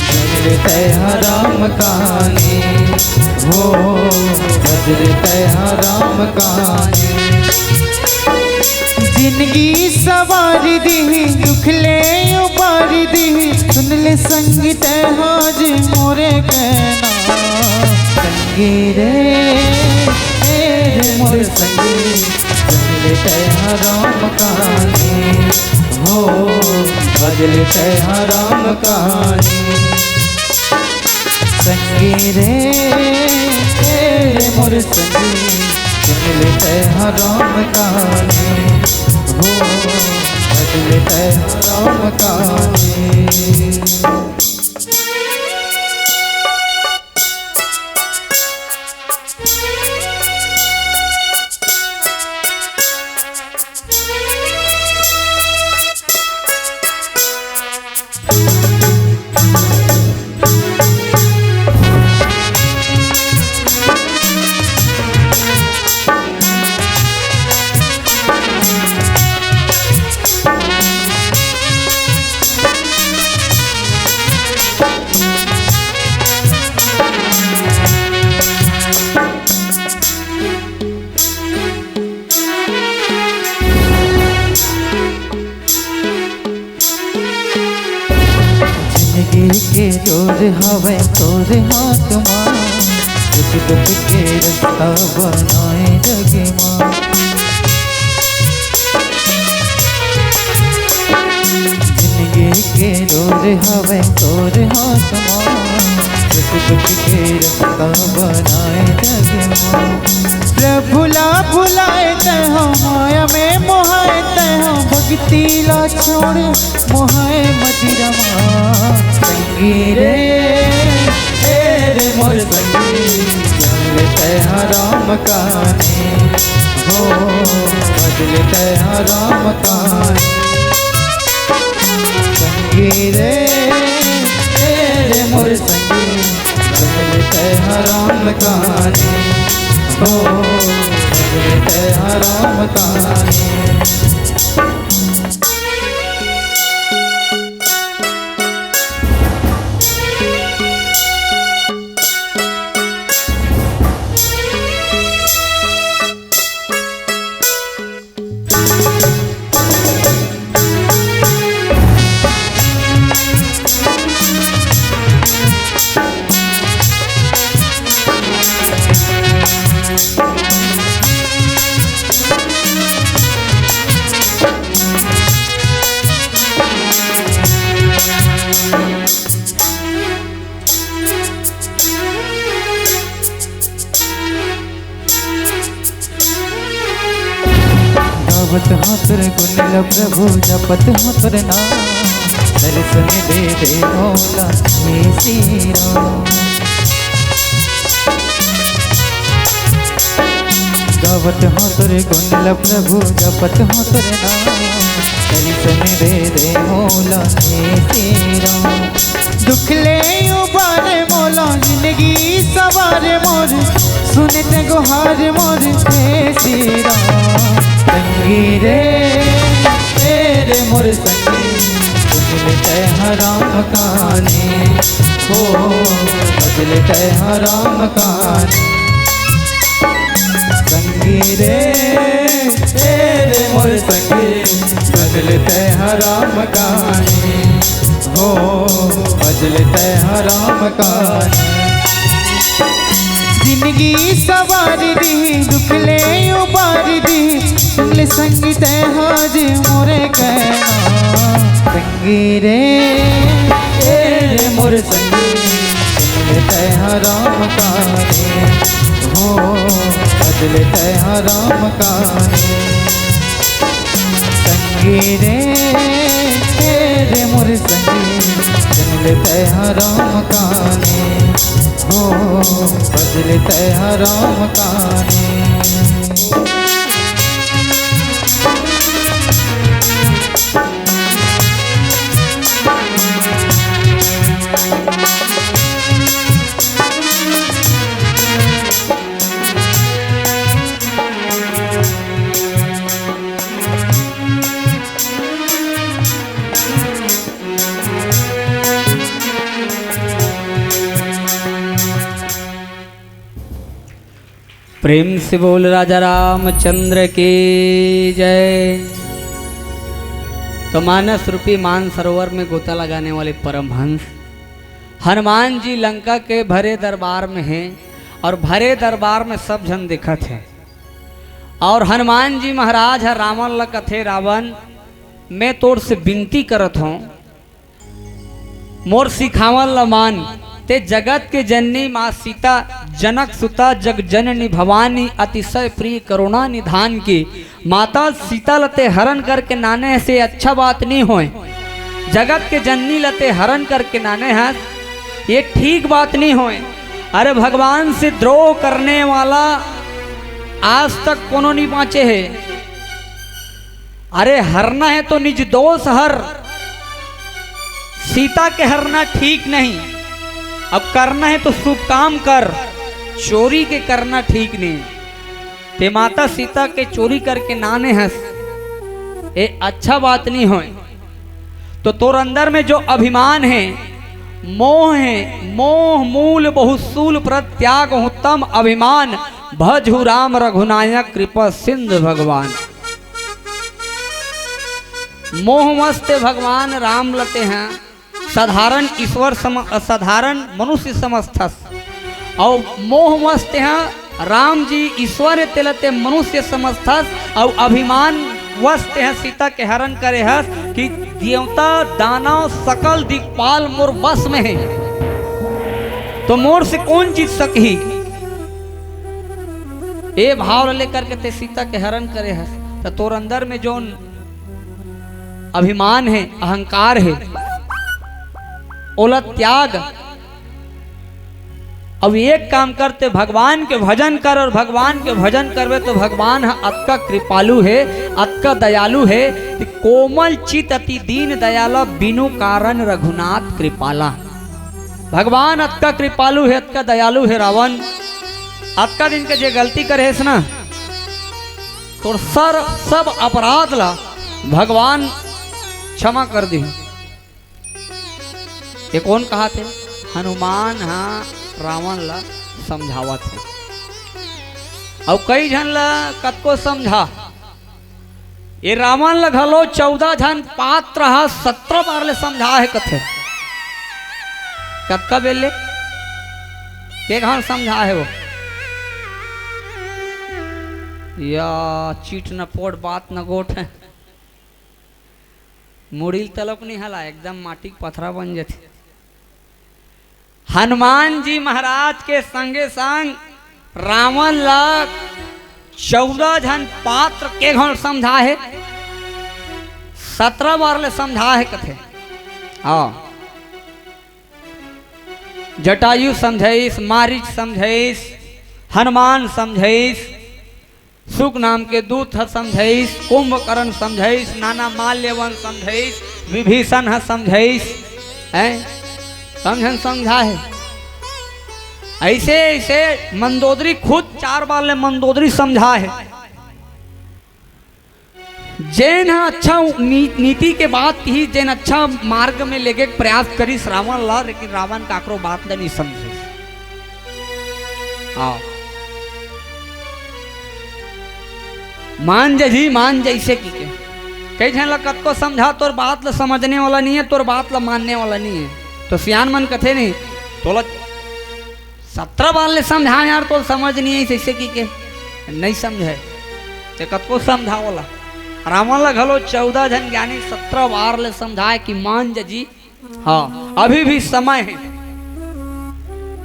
भज ले तैं हा राम कहानी हो, भज ले तैं हा राम कहानी। जिनगी सवार दिही, दुख ले उबार दिही, सुन ले संगी तैं हा जे मोरे कहना। संगी रे, ए रे मोर संगी, सुन ले तैं हा राम कहानी हो, भज ले तैं हा राम कहानी। संगी रे, ए रे मोर संगी, सुन ले तैं हा राम कहानी हो, भज ले तैं हा राम कहानी। जिंदगी के जोर हवय तोर हाथ मा, सुख दुख के रस्ता बनाए जग मा। जिंदगी के नूर हवय तोर हाथ मा, सुख दुख के रस्ता बनाए जग मा। प्रभु ला भुलाए तैं हा, माया में मोहाए तैं हा, भक्ति ला छोड़ मोहाए मदिरा मा। संगी रे, ए रे मोर संगी, जान ले तैं हा राम कानी, हो, भज ले तैं हा राम कानी। संगी रे, ए रे मोर संगी, भज ले तैं हा राम कानी, हो, भज ले तैं हा राम कानी। गावत हौं तोर गुण ल प्रभु, जपत हौं तोर नाम, दर्शन दे दे मोला हे श्री राम। गावत हौं तोर गुण ल प्रभु, जपत हौं तोर नाम, दर्शन दे दे मोला हे श्री राम। दुख ले उबारे मोला, जिंदगी सवारे मोर, सुन तैं गोहार मोर हे श्री राम। संगी रे, ए रे मोर संगी, सुन ले तैं हा राम कानी, हो, भज ले तैं हा राम कानी। संगी रे, ए रे मोर संगी, भज ले तैं हा राम कानी, हो, भज ले तैं हा राम कानी। जिंदगी सवार दिही, दुख ले उबार दिही, सुन ले संगी तैं हा जे मोर कहना। संगी रे, ए रे मोर संगी, सुन ले तैं हा राम कानी, हो, भज ले तैं हा राम कानी। संगी रे, ए रे मोर संगी, सुन ले तैं हा राम कानी, हो, भज ले तैं हा राम कानी। प्रेम से बोल राजा रामचंद्र की जय। तो मानस रूपी मानसरोवर में गोता लगाने वाले परमहंस हनुमान जी लंका के भरे दरबार में हैं और भरे दरबार में सब झन देखत हैं। और हनुमान जी महाराज ह रावण ल कथे, "रावण, मैं तोर से विनती करत हौं, मोर सिखावन ल मान। तैं जगत के जननी माँ सीता, जनक सुता, जग जननी भवानी, अतिशय प्रिय करुणा निधान की माता सीता ल तैं हरण करके नाने हस, ये अच्छा बात नी होय। जगत के जननी ल तैं हरण करके नाने हस, ये ठीक बात नी होय। अरे, भगवान से द्रोह करने वाला आज तक कोनो नी बाँचे हे।" अरे, हरना हे तो निज दोष हर, सीता के हरना ठीक नहीं। अब करना हे तो शुभ काम कर, चोरी के करना ठीक नहीं। तैं माता सीता के चोरी करके नाने हस, ये अच्छा बात नी होय। तो तोर अंदर में जो अभिमान हे, मोह हे, मोह मूल बहुत शूल, परित्यागहु तम अभिमान, भजहु राम रघुनायक कृपा सिंधु भगवान। मोहवश तैं भगवान राम ल तैं ह साधारण ईश्वर सम-, साधारण मनुष्य समझथस, अउ मोहवश तैं ह राम जी ईश्वर हे तेला तैं मनुष्य समझथस, अउ अभिमान वश तैं ह सीता के हरण करे हस कि देवता दानव सकल दिक्पाल मोर बस में हे, तो मोर से कोन जीत सकही? ए भाव ल लेकर के तें सीता के हरण करे हस, त तोर अंदर में जोन अभिमान हे, अहंकार हे, ओला त्याग। अब एक काम कर, तें भगवान के भजन कर, अउ भगवान के भजन करबे त भगवान ह अतका कृपालु हे, अतका दयालु हे कि कोमल चित अति दीन दयाला, बिनु कारण रघुनाथ कृपाला। भगवान अतका कृपालु हे, अतका दयालु हे। रावण अतका दिन के जे गलती करे हेस ना, तोर सर सब अपराध ला भगवान क्षमा कर दिही। ये कोन कहाथे? हनुमान ह रावण ला समझावत हे। अउ कई झन ला कतको समझा, ये रावण ला घलो चौदह झन पात्र ह सत्रह बार ले समझा हे कथे। कतका बेर ले? के घन समझा हे वो? या चीट न पोट बात न गोठ हे। मुड़ी ल तलप नहीं हला, एकदम माटी के पथरा बन जथे। हनुमान जी महाराज के संगे संग रावण ला चौदह झन पात्र के घन समझा हे, सत्रह बार ले समझा हे कथे। हाँ, जटायु समझाइस, मारीच समझाइस, हनुमान समझाइस, सुक नाम के दूत ह समझाइस, कुंभकर्ण समझाइस, नाना माल्यवन समझाइस, विभीषण ह समझाइस, हैं? समझन समझा हे। ऐसे, ऐसे मंदोदरी खुद चार बार ले मंदोदरी समझा हे। जेन ह अच्छा नी-, नीति के बात किहिस, जेन अच्छा मार्ग में लेगे के प्रयास करिस रावण ला, लेकिन रावण काकरो बात ला नहीं समझिस। हाँ। मान जही, मान जइसे कि के। कई झन ला कतको समझा, तोर बात ला समझने वाला नहीं है, तोर बात ला मानने वाला नहीं है। तो सियान मन कथे नहीं, तोला सत्रह बार ले समझा यार, तोला समझ नहीं है, जइसे कि के नहीं समझे। ते कतको समझा ओला। रावण ला घलो चौदह झन ज्ञानी सत्रह बार ले समझाए कि मान जही, हाँ, अभी भी समय है।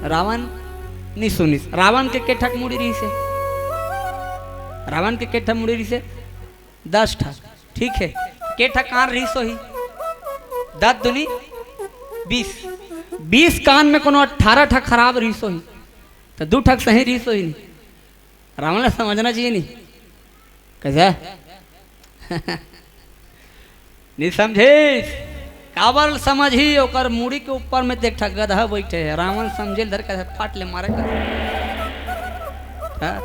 रावण नहीं सुनिस। रावण के के ठक मुड़ी रहिसे? रावण के के ठक मुड़ी रहिसे? दस ठक। ठीक है, के ठक कान रहिस होही? दस दूनी बीस। बीस कान में कोनो अठारह ठक खराब रहिस होही, त दू ठक सही रहिस होही नहीं। रावण ला समझना चाहिए नहीं। कैसे? नहीं समझिस? काबर समझही? ओकर मुड़ी के ऊपर में देख ठा गदहा बइठे हे। रावण समझे ल धर के फाट ले मारे कर। हाँ?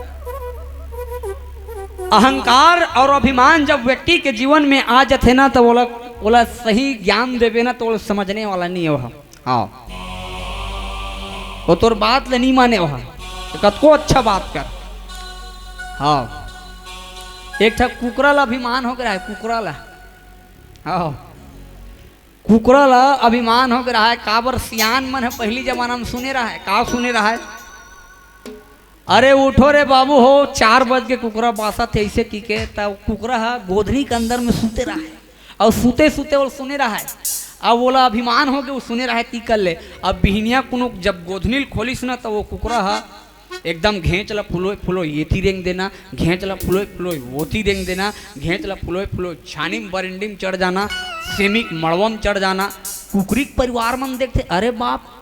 अहंकार और अभिमान जब व्यक्ति के जीवन में आ जाथे ना, तो ओला, ओला सही ज्ञान देबे ना, तो ओला समझने वाला नहीं हो। हाँ, वो तोर बात ले नहीं माने वहा, तो कतको अच्छा बात कर। हाँ, एक ठा कुकरा ला अभिमान हो गया है, कुकरा ला। हाँ, कुकरा ला अभिमान हो गया है। काबर सियान मन है पहली जमाना में सुने रहा है, का सुने रहा है? अरे उठो रे बाबू हो, चार बज के कुकरा बासत हे, ऐसे की के, त कुकरा ह गोधनी के अंदर में सुते रहा है। अउ सुते सुते वो सुने रहा है। अब ओला अभिमान हो गए, वो सुने रहा है तीकल ले। अब बिहनिया कुनो जब गोधनी ल खोलिस ना, त वो कुकरा ह एकदम घेंच ला फुलोय फुलोय येती रेंग देना, घेंच ला फुलोय फुलोय वोती रेंग देना, घेंच ला फुलोय फुलोय छानी में बरिंडी में चढ़ जाना, सेमी के मड़वा में चढ़ जाना। कुकरी के परिवार मन देखथे, अरे बाप,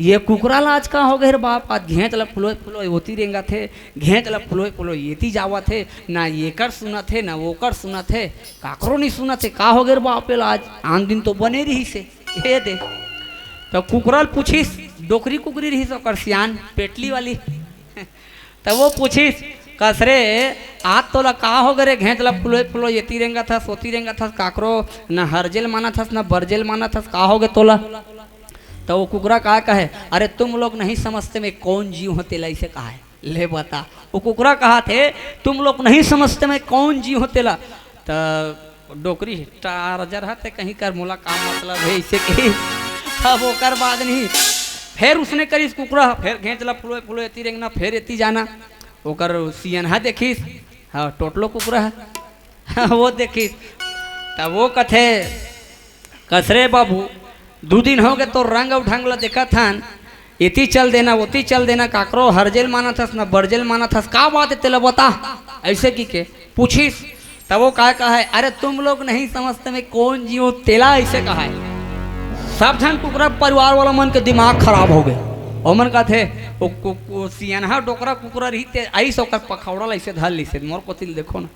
ये कुकरा ला आज का हो गए रे बाप, आज घेंच ला फुलोय फुलोय ओती रेंगाथे, घेंच ला फुलोय फुलोय येती जावत हे, ना येकर सुनत हे, ना वोकर सुनत हे, काकरो नहीं सुनत हे, का हो गए रे बाप, एला आज, आन दिन तो बने रहिस हे, ये दे। तो कुकरा ल पूछिस, डोकरी कुकरी रहिस ओकर सियान, पेटली वाली। त वो पूछिस, कस रे, आज तोला का हो गए रे, घेंच ला फुलोय फुलोय येती रेंगाथस, ओती रेंगाथस, काकरो ना हरजेल मानत हस, ना बरजेल मानत हस, का हो गए तोला? त वो कुकरा का कहे, अरे तुम लोग नहीं समझते मैं कौन जीव हूँ, तेला इसे कहा है। ले बता, वो कुकरा कहाथे, तुम लोग नहीं समझते मैं कौन जीव हूँ, तेला। त डोकरी टारजर हते कहीं कर, मोला का मतलब है इसे कही। अब ओकर बाद नहीं, फेर उसने करिस कुकरा, फेर घेंच ला फुलोय फुलोय एती रेंगना, फेर एती जाना। ओकर सियनहा देखिस, हाँ, टोटलो कुकरा है। वो देखिस, तब वो कथे, कस रे बाबू, दू दिन हो गए तोर रंग अउ ढंग ल देखत हन, एती चल देना, ओती चल देना, काकरो हरजेल मानत हस, न बरजेल मानत हस, का बात हे तेला बता? अइसे कहिके पूछिस। तब वो काय कहा है, "अरे तुम लोग नहीं समझते मैं कौन जीव हूँ," तेला अइसे कहा है। सब झन कुकरा परिवार वाला मन के दिमाग खराब हो गए। ओमन कहथे, "ओ कु-, कु-, सियनहा डोकरा कुकरा रही ते अइस ओकर पखौड़ा ल अइसे धर लिस, मोर कोति ल देखो ना।"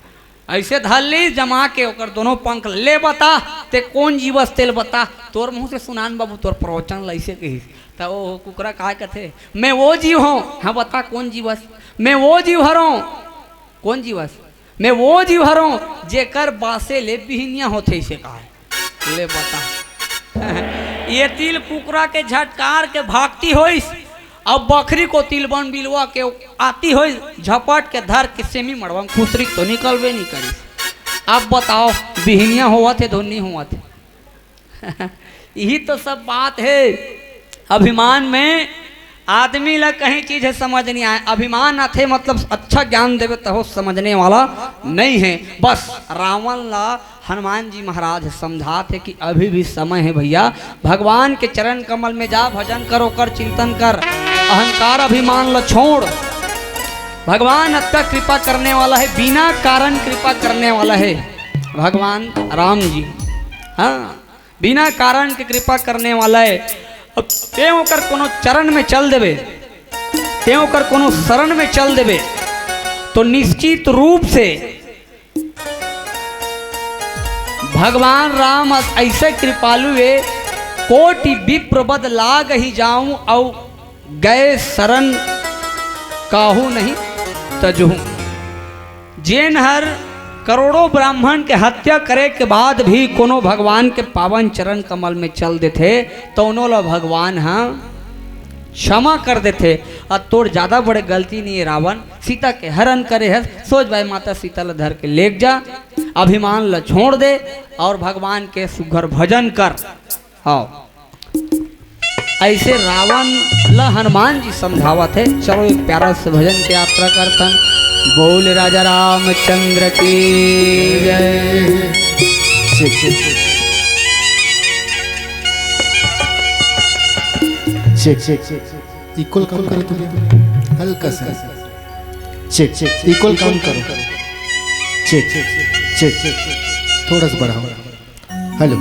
अइसे धर लिस जमा के ओकर दोनों पंख, "ले बता, ते कौन जीव अस तेला बता, तोर मुँह से सुनान बाबू तोर प्रवचन ल," अइसे कहिस। त ओ कुकरा काय कथे, "मैं वो जीव हूँ।" "हाँ बता कौन जीव अस?" "मैं वो जीव हरों।" "कौन जीव अस?" "मैं वो जीव हरों जेकर बासे ले बिहनिया होथे," अइसे कहा है। ले बता। एती ले कुकरा के झटकार के भागती होइस, अब बखरी कोति ले बन बिलवा के आती होइस, झपट के धर के सेमी मड़वा म खुसरी तो निकलबे नइ करिस। अब बताओ, बिहनिया होवत हे धुन नइ होवत हे? यही तो सब बात हे। अभिमान में आदमी ला कहीं चीज हे समझ नइ आए। अभिमान आथे मतलब अच्छा ज्ञान देवे त हो समझने वाला नइ हे। बस रावण ला हनुमान जी महाराज समझात हे कि अभी भी समय हे भैया, भगवान के चरण कमल में जा, भजन कर, ओकर चिंतन कर, अहंकार अभिमान ला छोड़। भगवान अतका कृपा करने वाला हे, बिना कारण कृपा करने वाला हे भगवान राम जी। हाँ, बिना कारण के कृपा करने वाला हे। अब तें ओकर कोनो चरण में चल देबे, तें ओकर कोनो शरण में चल देबे, तो निश्चित रूप से भगवान राम अस-, अइसे कृपालु हे, "कोटि विप्र बद लाग ही जाऊं, अउ गए शरण काहू नहीं तजहूं।" जेन हर करोड़ों ब्राह्मण के हत्या करे के बाद भी कोनो भगवान के पावन चरण कमल में चल देथे, तउनो ला भगवान ह क्षमा कर देथे। अउ तोर ज्यादा बड़े गलती नइ हे रावण, सीता के हरण करे हस, सोच भाई माता सीता ला धर के लेग जा, अभिमान ला छोड़ दे अउ भगवान के सुघर भजन कर। हाँ। अइसे रावण ल हनुमान जी समझावत हे। चलो एक प्यारा से भजन के यात्रा करथन। बोल राजा रामचंद्र की जय। Check, check, check. Check, check, check. Equal काम करो तुम। हल्का सा। Cheque, check. इक्वल काम करो। Check, check, check, check. थोड़ा सा बढ़ाओ। हेलो।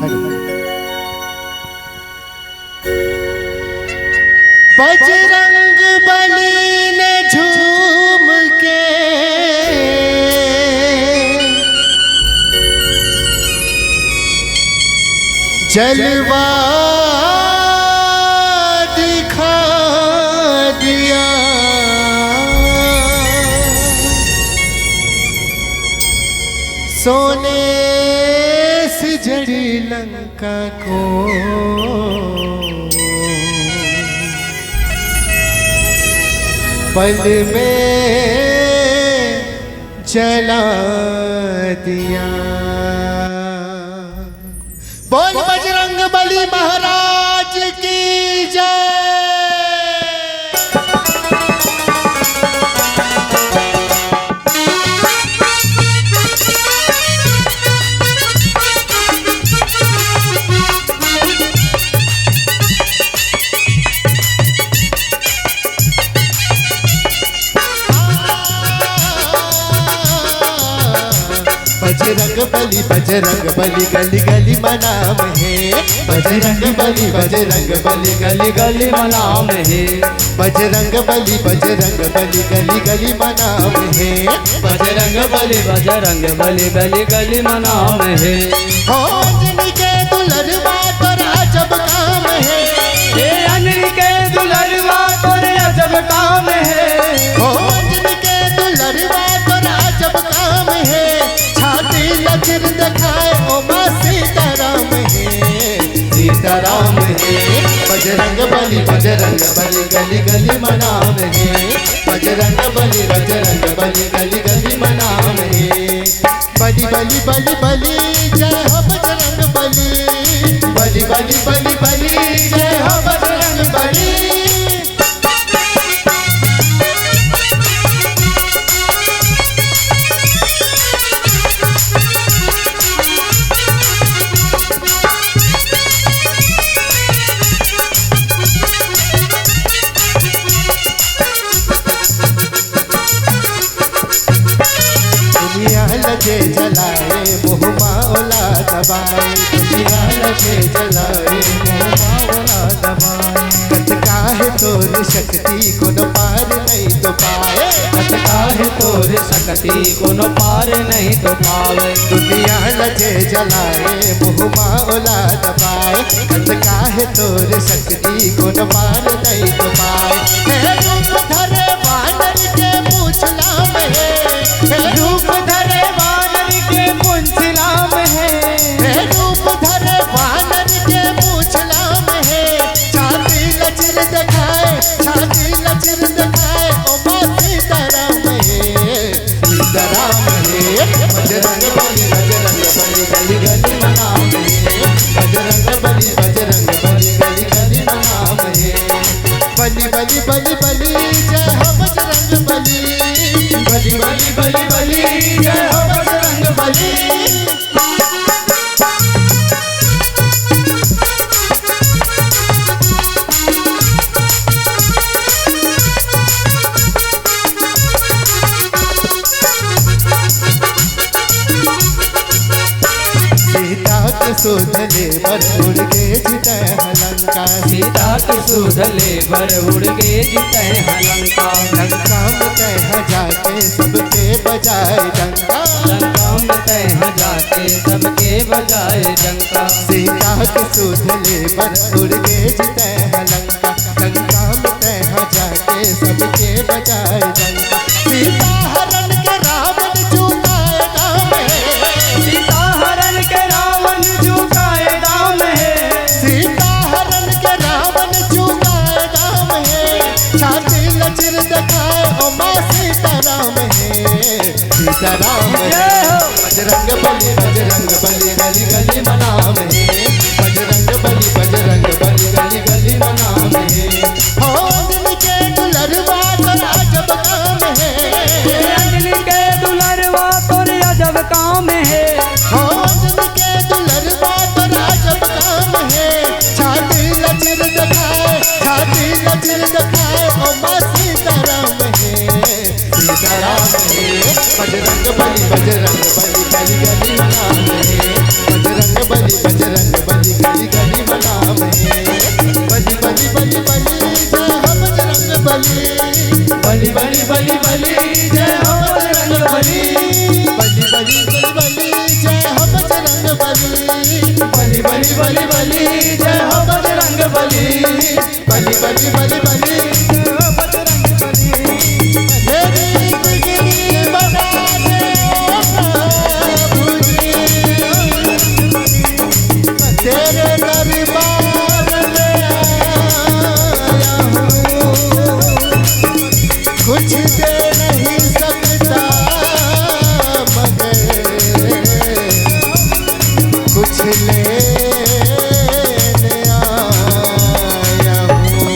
बजरंग बली ने झूम के जलवा दिखा दिया। सोने से जड़ी लंका को पल में जला दिया। बोल बजरंग बली महाराज की जय। बजरंग बली, बजरंग बली, गली गली म नाम हे। बजरंग बली, बजरंग बली, गली गली म नाम हे। बजरंग बली, बजरंग बली, गली गली म नाम हे। बजरंग बली, बजरंग बली, गली गली म नाम हे। हो अंजनी के दुलरवा तोर अजब काम हे। हे अंजनी के दुलरवा तोर अजब काम हे। हो अंजनी के दुलरवा तोर अजब काम हे। छाती लचर दिखाए ओ माँ सीताराम हे, सीताराम हे। बजरंग बली, बजरंग बली, गली गली म नाम हे। बजरंग बली, बजरंग बली, गली गली म नाम हे। बली, बली, बली, बली, जय हो बजरंग बली। बली, बली, बली, बली, जय हो बजरंग बली। जे जलाए, मुँह मा ओला दबाए। दुनिया ल जे जलाए, मुँह मा ओला दबाए। कतका हे तोर शक्ति, कोनो पार नहीं तो पाए। कतका हे तोर शक्ति, कोनो पार नहीं तो पावे। दुनिया ल जे जलाए, मुँह मा ओला दबाए। कतका हे तोर शक्ति, कोनो पार नहीं तो पाए। हे रूप धरे बानर के पूँछ लाम हे। हे रूप धरे बानर के पूँछ लाम हे। हे रूप धरे बानर के पूँछ लाम हे। छाती ल चीर देखाए, छाती ल चीर देखाए, ओ माँ सीताराम हे, सीताराम हे। बजरंग बली, बजरंग बली, गली गली मा नाम हे। बजरंग बली, बजरंग बली, गली गली मा नाम हे। बली, बली, बली, बली, जय हो बजरंग बली। बली, बली, बली, बली, जय हो बजरंग बली। सीता के सुध ले बर उड़ गे जी तैं ह लंका। सीता के सुध ले बर उड़ गे जी तैं ह लंका। लंका म तैं ह जाके सबके बजाए डंका। लंका म तैं ह जाके सबके बजाए डंका। सीता के सुध ले बर उड़ गे जी तैं ह लंका। लंका म तैं ह जाके सबके बजाए डंका। सीता हरण के रावण चुकाए दाम हे। सीता हरण के रावण चुकाए दाम हे। सीता हरण के रावण चुकाए दाम हे। छाती ल चीर देखाए, ओ माँ सीताराम हे। सीताराम हे। जय हो। बजरंग बली, बजरंग बली, गली गली मा नाम हे। बजरंग बली, बजरंग बली, गली गली मा नाम हे। हो अंजनी के दुलरवा तोर अजब काम हे। अंजनी के दुलरवा तोर अजब काम हे। हो अंजनी के दुलरवा तोर अजब काम हे। छाती ल चीर देखाए, छाती ल चीर देखाए, ओ माँ सीताराम हे। सीताराम हे। बजरंग बली, बजरंग बली, गली गली मा नाम हे। बजरंग बली, बजरंग बली, गली गली मा नाम हे। बली, बली, बली, बली, जय हो बजरंग बली। बली, बली, बली, बली, जय हो बजरंग बली। बली, बली, बली, बली, जय हो बजरंग बली। बली, बली, बली, बली, जय हो बजरंग बली। बली, बली, बली, बली, बजरंग बली। मेरी जिंदगी बना दे प्रभु जी, तेरे दरबार में आया हूँ। कुछ दे नहीं सकता मगर कुछ लेने आया हूँ।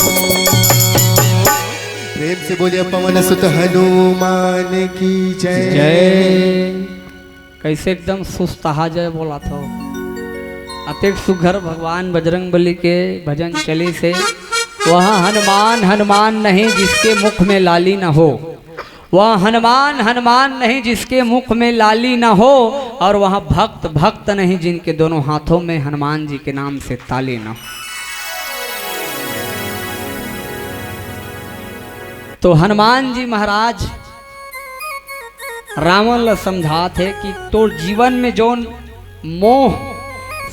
प्रेम से बोलिए पवन सुत हनुमान की जय। जय। कैसे एकदम सुस्तहा जय बोलत हो। अतेक सुघर भगवान बजरंग बली के भजन चलिस हे। वह हनुमान हनुमान नहीं जिसके मुख में लाली न हो। वह हनुमान हनुमान नहीं जिसके मुख में लाली न हो। और वह भक्त भक्त नहीं जिनके दोनों हाथों में हनुमान जी के नाम से ताली न हो। तो हनुमान जी महाराज रावण ल समझात हे कि तोर जीवन में जौन मोह,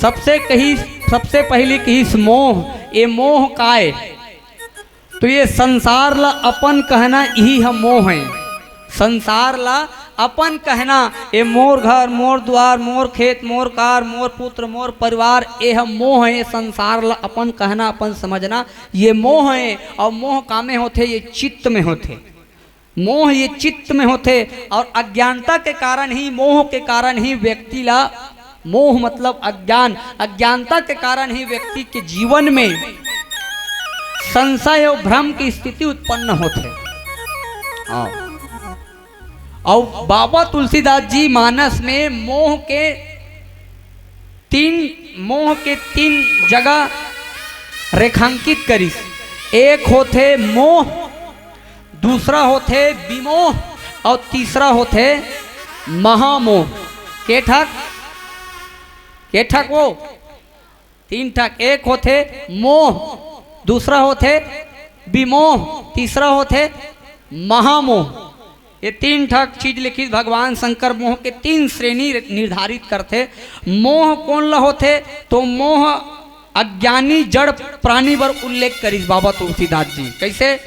सबसे कही, सबसे पहली कहिस मोह, ये मोह काय? तो ये संसार ल अपन कहना, यही ह मोह हे। संसार ल अपन कहना, ये मोर घर, मोर द्वार, मोर खेत, मोर कार, मोर पुत्र, मोर परिवार, ये ह मोह हे। ये संसार ल अपन कहना, अपन समझना, ये मोह हे। और मोह कामे होथे? ये चित्त में होथे। मोह ये चित्त में होथे और अज्ञानता के कारण ही, मोह के कारण ही व्यक्ति ला, मोह मतलब अज्ञान, अज्ञानता के कारण ही व्यक्ति के जीवन में संशय और भ्रम की स्थिति उत्पन्न होथे। हाँ। और बाबा तुलसीदास जी मानस में मोह के तीन, मोह के तीन जगह रेखांकित करिस। एक होथे मोह, दूसरा होथे विमोह और तीसरा होथे महामोह। के ठक, के ठक वो तीन ठक। एक होथे मोह, दूसरा होथे विमोह, तीसरा होथे महामोह। ये तीन ठक चीज लिखिस भगवान शंकर, मोह के तीन श्रेणी निर्धारित करथे। मोह कोन ला होथे? तो मोह अज्ञानी जड़ प्राणी बर उल्लेख करिस बाबा तुलसीदास जी। कैसे?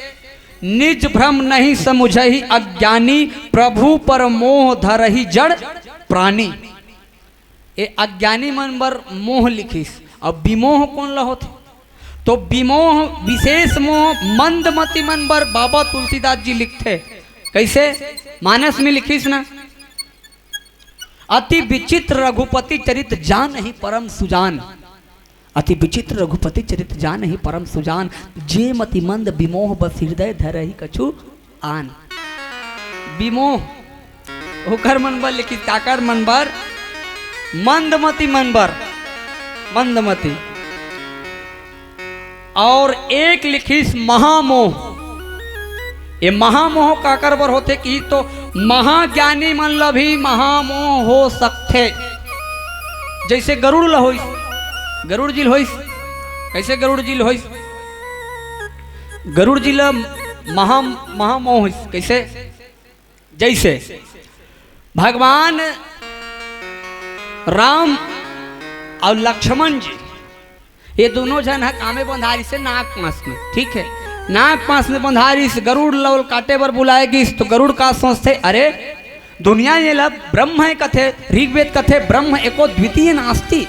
निज भ्रम नहीं समुझही अज्ञानी, प्रभु पर मोह धरही जड़ प्राणी। ए अज्ञानी मन बर मोह लिखिस। अब विमोह कोन ला होथे? तो विमोह, विशेष मोह मंदमती मन बर बाबा तुलसीदास जी लिखथे। कैसे? मानस में लिखिस ना, अति विचित्र रघुपति चरित जानहि परम सुजान। अति विचित्र रघुपति चरित जानहि परम सुजान। जे मति मंद विमोह बस हृदय धरहि कछु आन। विमोह ओकर मन बर लिखिस, काकर मन बर? मंदमती मन बर, मंदमती। और एक लिखिस महामोह। ये महामोह काकर बर होथे कि तो महाज्ञानी मन ला भी महामोह हो सकथे। जैसे गरुड़ ला होइस, गरुड़ जी ला होइस। कैसे गरुड़ जी ला होइस? गरुड़ जी ला महा महामोह होइस। कैसे? जैसे भगवान राम और लक्ष्मण जी, ये दोनों झन ह कामे बंधारिस हे नाग पास में, ठीक है, नाग पास में बंधारिस, गरुड़ ला काटे बर बुलाए गिस। तो गरुड़ का सोचथे, अरे दुनिया ये ला ब्रह्म है कथे, ऋग्वेद कथे ब्रह्म एको द्वितीय नास्ति,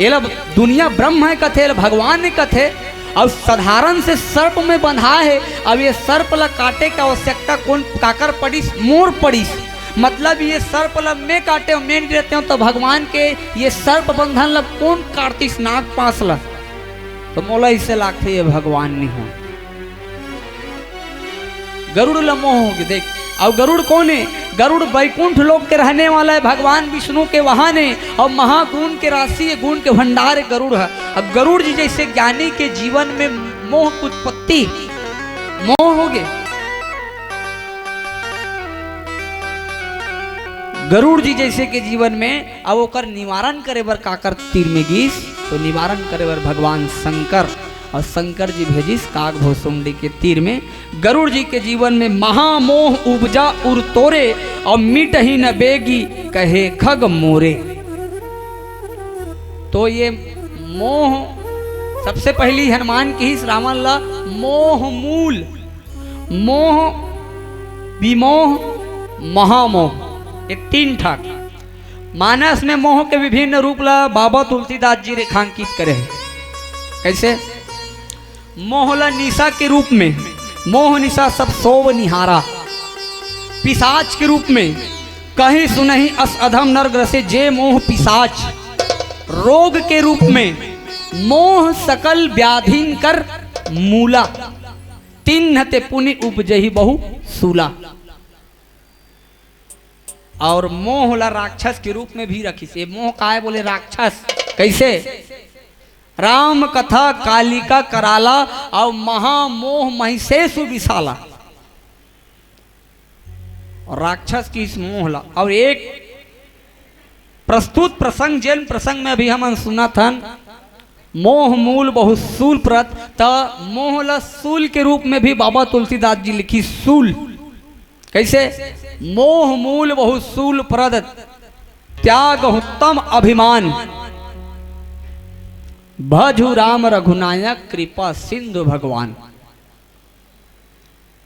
ये ला दुनिया ब्रह्म है कथे, ये ला भगवान है कथे, और साधारण से सर्प में बंधा है। अब ये सर्प ला काटे के आवश्यकता कोन काकर पड़िस? मोर पड़िस। मतलब ये सर्प ला मैं काटे, मैं नहीं रहते हूँ तो भगवान के ये सर्प बंधन ला कोन काटतिस नाग पास ला? तो मोला इसे लागथे ये भगवान नहीं हो। गरुड़ ला मोह होगे, देख। और गरुड़ कौन है? गरुड़ बैकुंठ लोक के रहने वाला है, भगवान विष्णु के वाहन है और महागुण के राशि है, गुण के भंडार है गरुड़ है। अब गरुड़ जी जैसे ज्ञानी के जीवन में मोह की उत्पत्ति, मोह होगे। गरुड़ जी जैसे के जीवन में अब ओकर निवारण करे बर काकर तीर में गिस, तो निवारण करे बर भगवान शंकर, और शंकर जी भेजिस काग भौसुंडी के तीर में। गरुड़ जी के जीवन में महामोह उपजा उर तोरे, और मिटहि न बेगी कहे खग मोरे। तो ये मोह, सबसे पहली हनुमान किहिस रावण ला मोह मूल, मोह, विमोह, महामोह, ये तीन ठक। मानस में मोह के विभिन्न रूप ला बाबा तुलसीदास जी रेखांकित करे हैं। कैसे? मोह ला निशा के रूप में, मोह निशा सब सोव निहारा। पिशाच के रूप में, कहीं सुनहि अस अधम नर ग्रसे जे मोह पिशाच। रोग के रूप में, मोह सकल व्याधिन कर मूला। तिन्ह ते पुनि उपजही बहु सूला। और मोह ला राक्षस के रूप में भी रखिस। ये मोह काय बोले? राक्षस। कैसे? राम कथा कालिका कराला, और महामोह महिषेसु विशाला। और राक्षस किहिस मोह ला। और एक प्रस्तुत प्रसंग, जेन प्रसंग में अभी हमन सुनत हन, मोह मूल बहु सूल प्रद, त मोह ला सूल के रूप में भी बाबा तुलसीदास जी लिखिस सूल। कैसे? मोह मूल बहु सूल प्रद, त्याग उत्तम अभिमान, भजु राम रघुनायक कृपा सिंधु भगवान।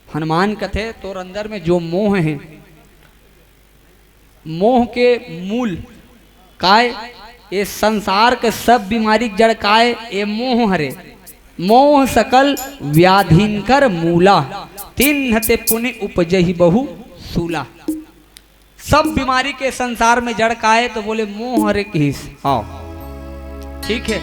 हनुमान कथे, तोर अंदर में जो मोह है, मोह के मूल काय? ये संसार के सब बीमारी के जड़ काय? ये मोह हरे। मोह सकल व्याधिन कर मूला, तिन्ह ते पुनि उपजही बहु सूला। सब बीमारी के संसार में जड़ काय? तो बोले मोह हरे किहिस। हाँ, ठीक है।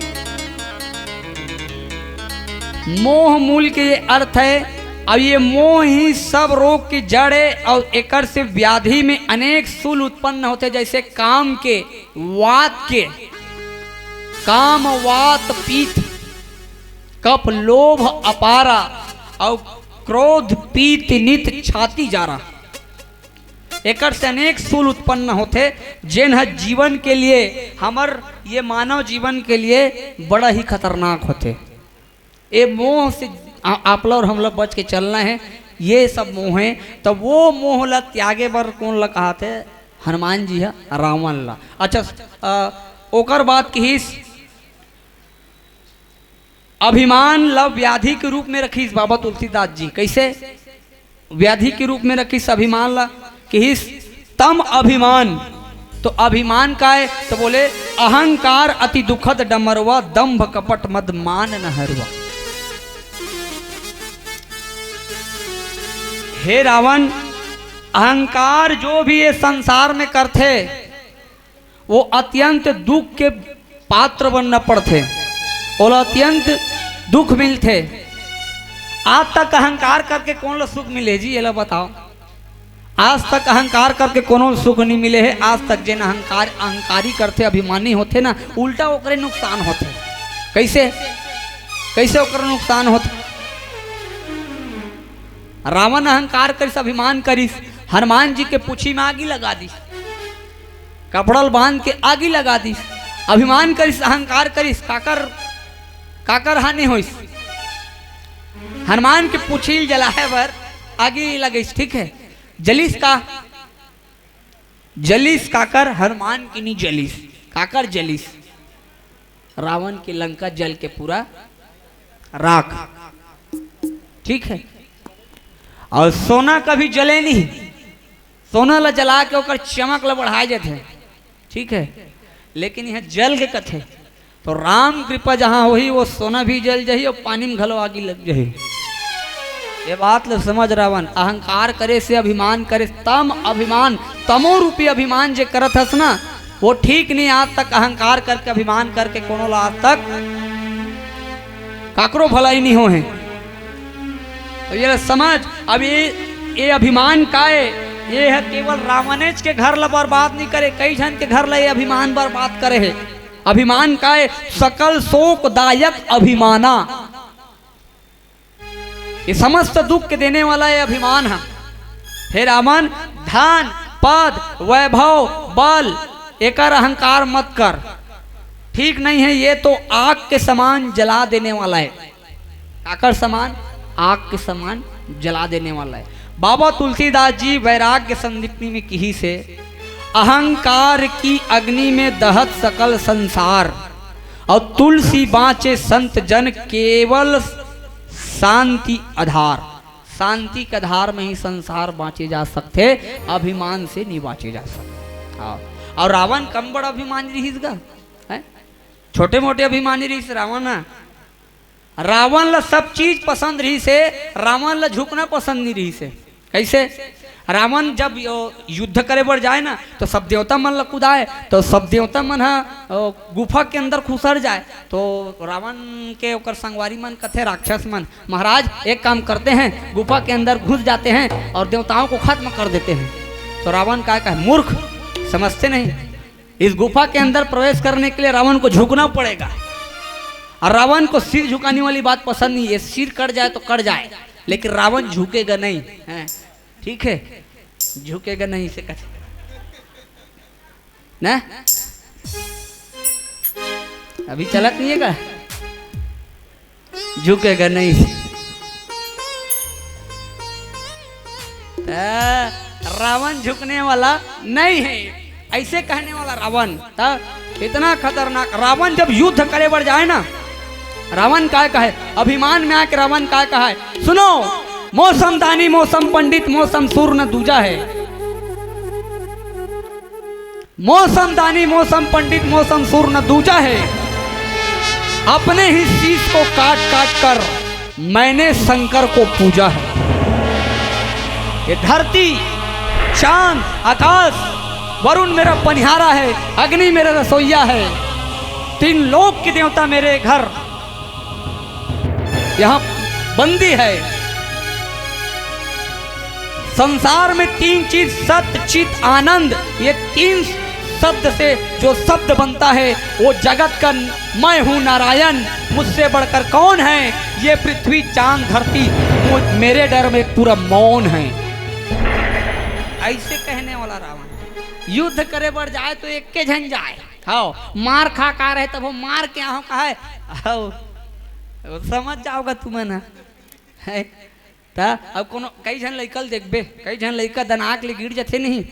मोह मूल के ये अर्थ है। अब ये मोह ही सब रोग की जड़ है और एकर से व्याधि में अनेक शूल उत्पन्न होथे, जैसे काम के, वात के, काम, वात, पीत, कफ, लोभ, अपारा और क्रोध, पीत, नित, छाती, जारा। एकर से अनेक शूल उत्पन्न होथे, जेन ह जीवन के लिए, हमर ये मानव जीवन के लिए बड़ा ही खतरनाक होथे। ये मोह से आ-, आप ला और हम ला बच के चलना है। ये सब मोह है, तो वो मोह ला त्यागे बर कोन ला कहाथे? हनुमान जी ह रावण ला। अच्छा, अ, ओकर बाद किहिस, अभिमान ला व्याधि के रूप में रखिस बाबा तुलसीदास जी। कैसे व्याधि के रूप में रखिस अभिमान ला? किहिस, तम अभिमान। तो अभिमान काय? तो बोले, अहंकार अति दुखद डमरवा, दंभ कपट मद मान न हरवा। हे रावण, अहंकार जो भी ये संसार में करथे, वो अत्यंत दुख के पात्र बनना पड़थे, ओला अत्यंत दुख मिलथे। आज तक अहंकार करके कोन ला सुख मिले जी, एला बताओ। आज तक अहंकार करके कोनो सुख नहीं मिले हे। आज तक जेन अहंकार, अहंकारी करथे, अभिमानी होथे ना, उल्टा ओकरे नुकसान होथे। कैसे? कैसे ओकरे नुकसान होथे? रावण अहंकार करिस, अभिमान करिस, हनुमान जी के पूछी में आगी लगा दिस, कपड़ा ल बांध के आगी लगा दिस, अभिमान करिस, अहंकार करिस, काकर, काकर हानि होइस? हनुमान के पूछी ल जलाए बर आगी लगिस, ठीक है, जलिस का? जलिस काकर? हनुमान की नहीं जलिस। काकर जलिस? रावण की लंका जल के पूरा राख। ठीक है, और सोना कभी जले नहीं, सोना ला जला के ओकर चमक ला बढ़ाए जाथे। ठीक है, लेकिन यह जल के कथे, तो राम कृपा जहाँ होही, वो सोना भी जल जाही और पानी में घलो आगी लग जाही। ये बात ला समझ रावण, अहंकार करे से, अभिमान करे से, तम अभिमान, तमो रूपी अभिमान जे करत हस ना, वो ठीक नहीं। आज तक अहंकार करके, अभिमान करके कोनो ला आज तक काकरो भलाई नहीं हो है। तो ये समझ, अब ये, ये अभिमान का है? ये है केवल रावणेच के घर ला बर्बाद नहीं करे, कई झन के घर ला ये अभिमान बर्बाद करे है। अभिमान का है? सकल शोकदायक अभिमाना। ये समस्त दुख के देने वाला ये अभिमान है। हे रावण, धन, पद, वैभव, बल, एकर अहंकार मत कर, ठीक नहीं है। ये तो आग के समान जला देने वाला है। काकर समान? आग के समान जला देने वाला है। बाबा तुलसीदास जी वैराग्य संदीपनी में किहिस हे, अहंकार की अग्नि में दहत सकल संसार, और तुलसी बाँचे संत जन केवल शांति आधार। शांति के आधार में ही संसार बाँचे जा सकथे, अभिमान से नहीं बाँचे जा सकथे। हाँ। और रावण कम बड़ा अभिमानी रहिस गा, हैं? छोटे मोटे अभिमानी रहिस रावण ना। रावण ला सब चीज पसंद रहिस हे, रावण ला झुकना पसंद नहीं रहिस हे। कैसे? रावण जब यो युद्ध करे बर जाए ना, तो सब देवता मन ला कुदाए, तो सब देवता मन ह, ओ, गुफा के अंदर खुसर जाए। तो रावण के ओकर संगवारी मन कथे, राक्षस मन, महाराज, एक काम करते हैं, गुफा के अंदर घुस जाते हैं और देवताओं को खत्म कर देते हैं। तो रावण का कहे, मूर्ख, समझते नहीं, इस गुफा के अंदर प्रवेश करने के लिए रावण को झुकना पड़ेगा। और रावण को सिर झुकाने वाली बात पसंद नहीं है, सिर कट जाए तो कट जाए, लेकिन रावण झुकेगा नहीं, हैं? ठीक है, झुकेगा नहीं से कथे ना, अभी चलत नहीं है का? झुकेगा नहीं। त रावण झुकने वाला नहीं है, ऐसे कहने वाला रावण। त इतना खतरनाक रावण जब युद्ध करे बर जाए ना, रावण काय कहे, अभिमान में आके रावण काय कहे, सुनो, मौसम दानी, मौसम पंडित, मौसम सूर न दूजा है। मौसम दानी, मौसम पंडित, मौसम सूर न दूजा है। अपने ही शीश को काट काट कर मैंने शंकर को पूजा है। ये धरती, चांद, आकाश, वरुण मेरा पनिहारा है, अग्नि मेरा रसोईया है, तीन लोक के देवता मेरे घर यहाँ बंदी है। संसार में तीन चीज, सत, चित, आनंद, ये तीन शब्द से जो शब्द बनता है, वो जगत का मैं हूँ नारायण, मुझसे बढ़कर कौन है? ये पृथ्वी, चांद, धरती, मुझ, मेरे डर में पूरा मौन है। ऐसे कहने वाला रावण। युद्ध करे बर जाए तो एक के झन जाए। हव, मार खा का रहे तब वो मार के आहो कहे। हव, समझ जाओगा तुमन ह। है? त अब कोनो कई झन लइका ल देखबे, कई झन लइका दनाक ले गिर जथे नहीं,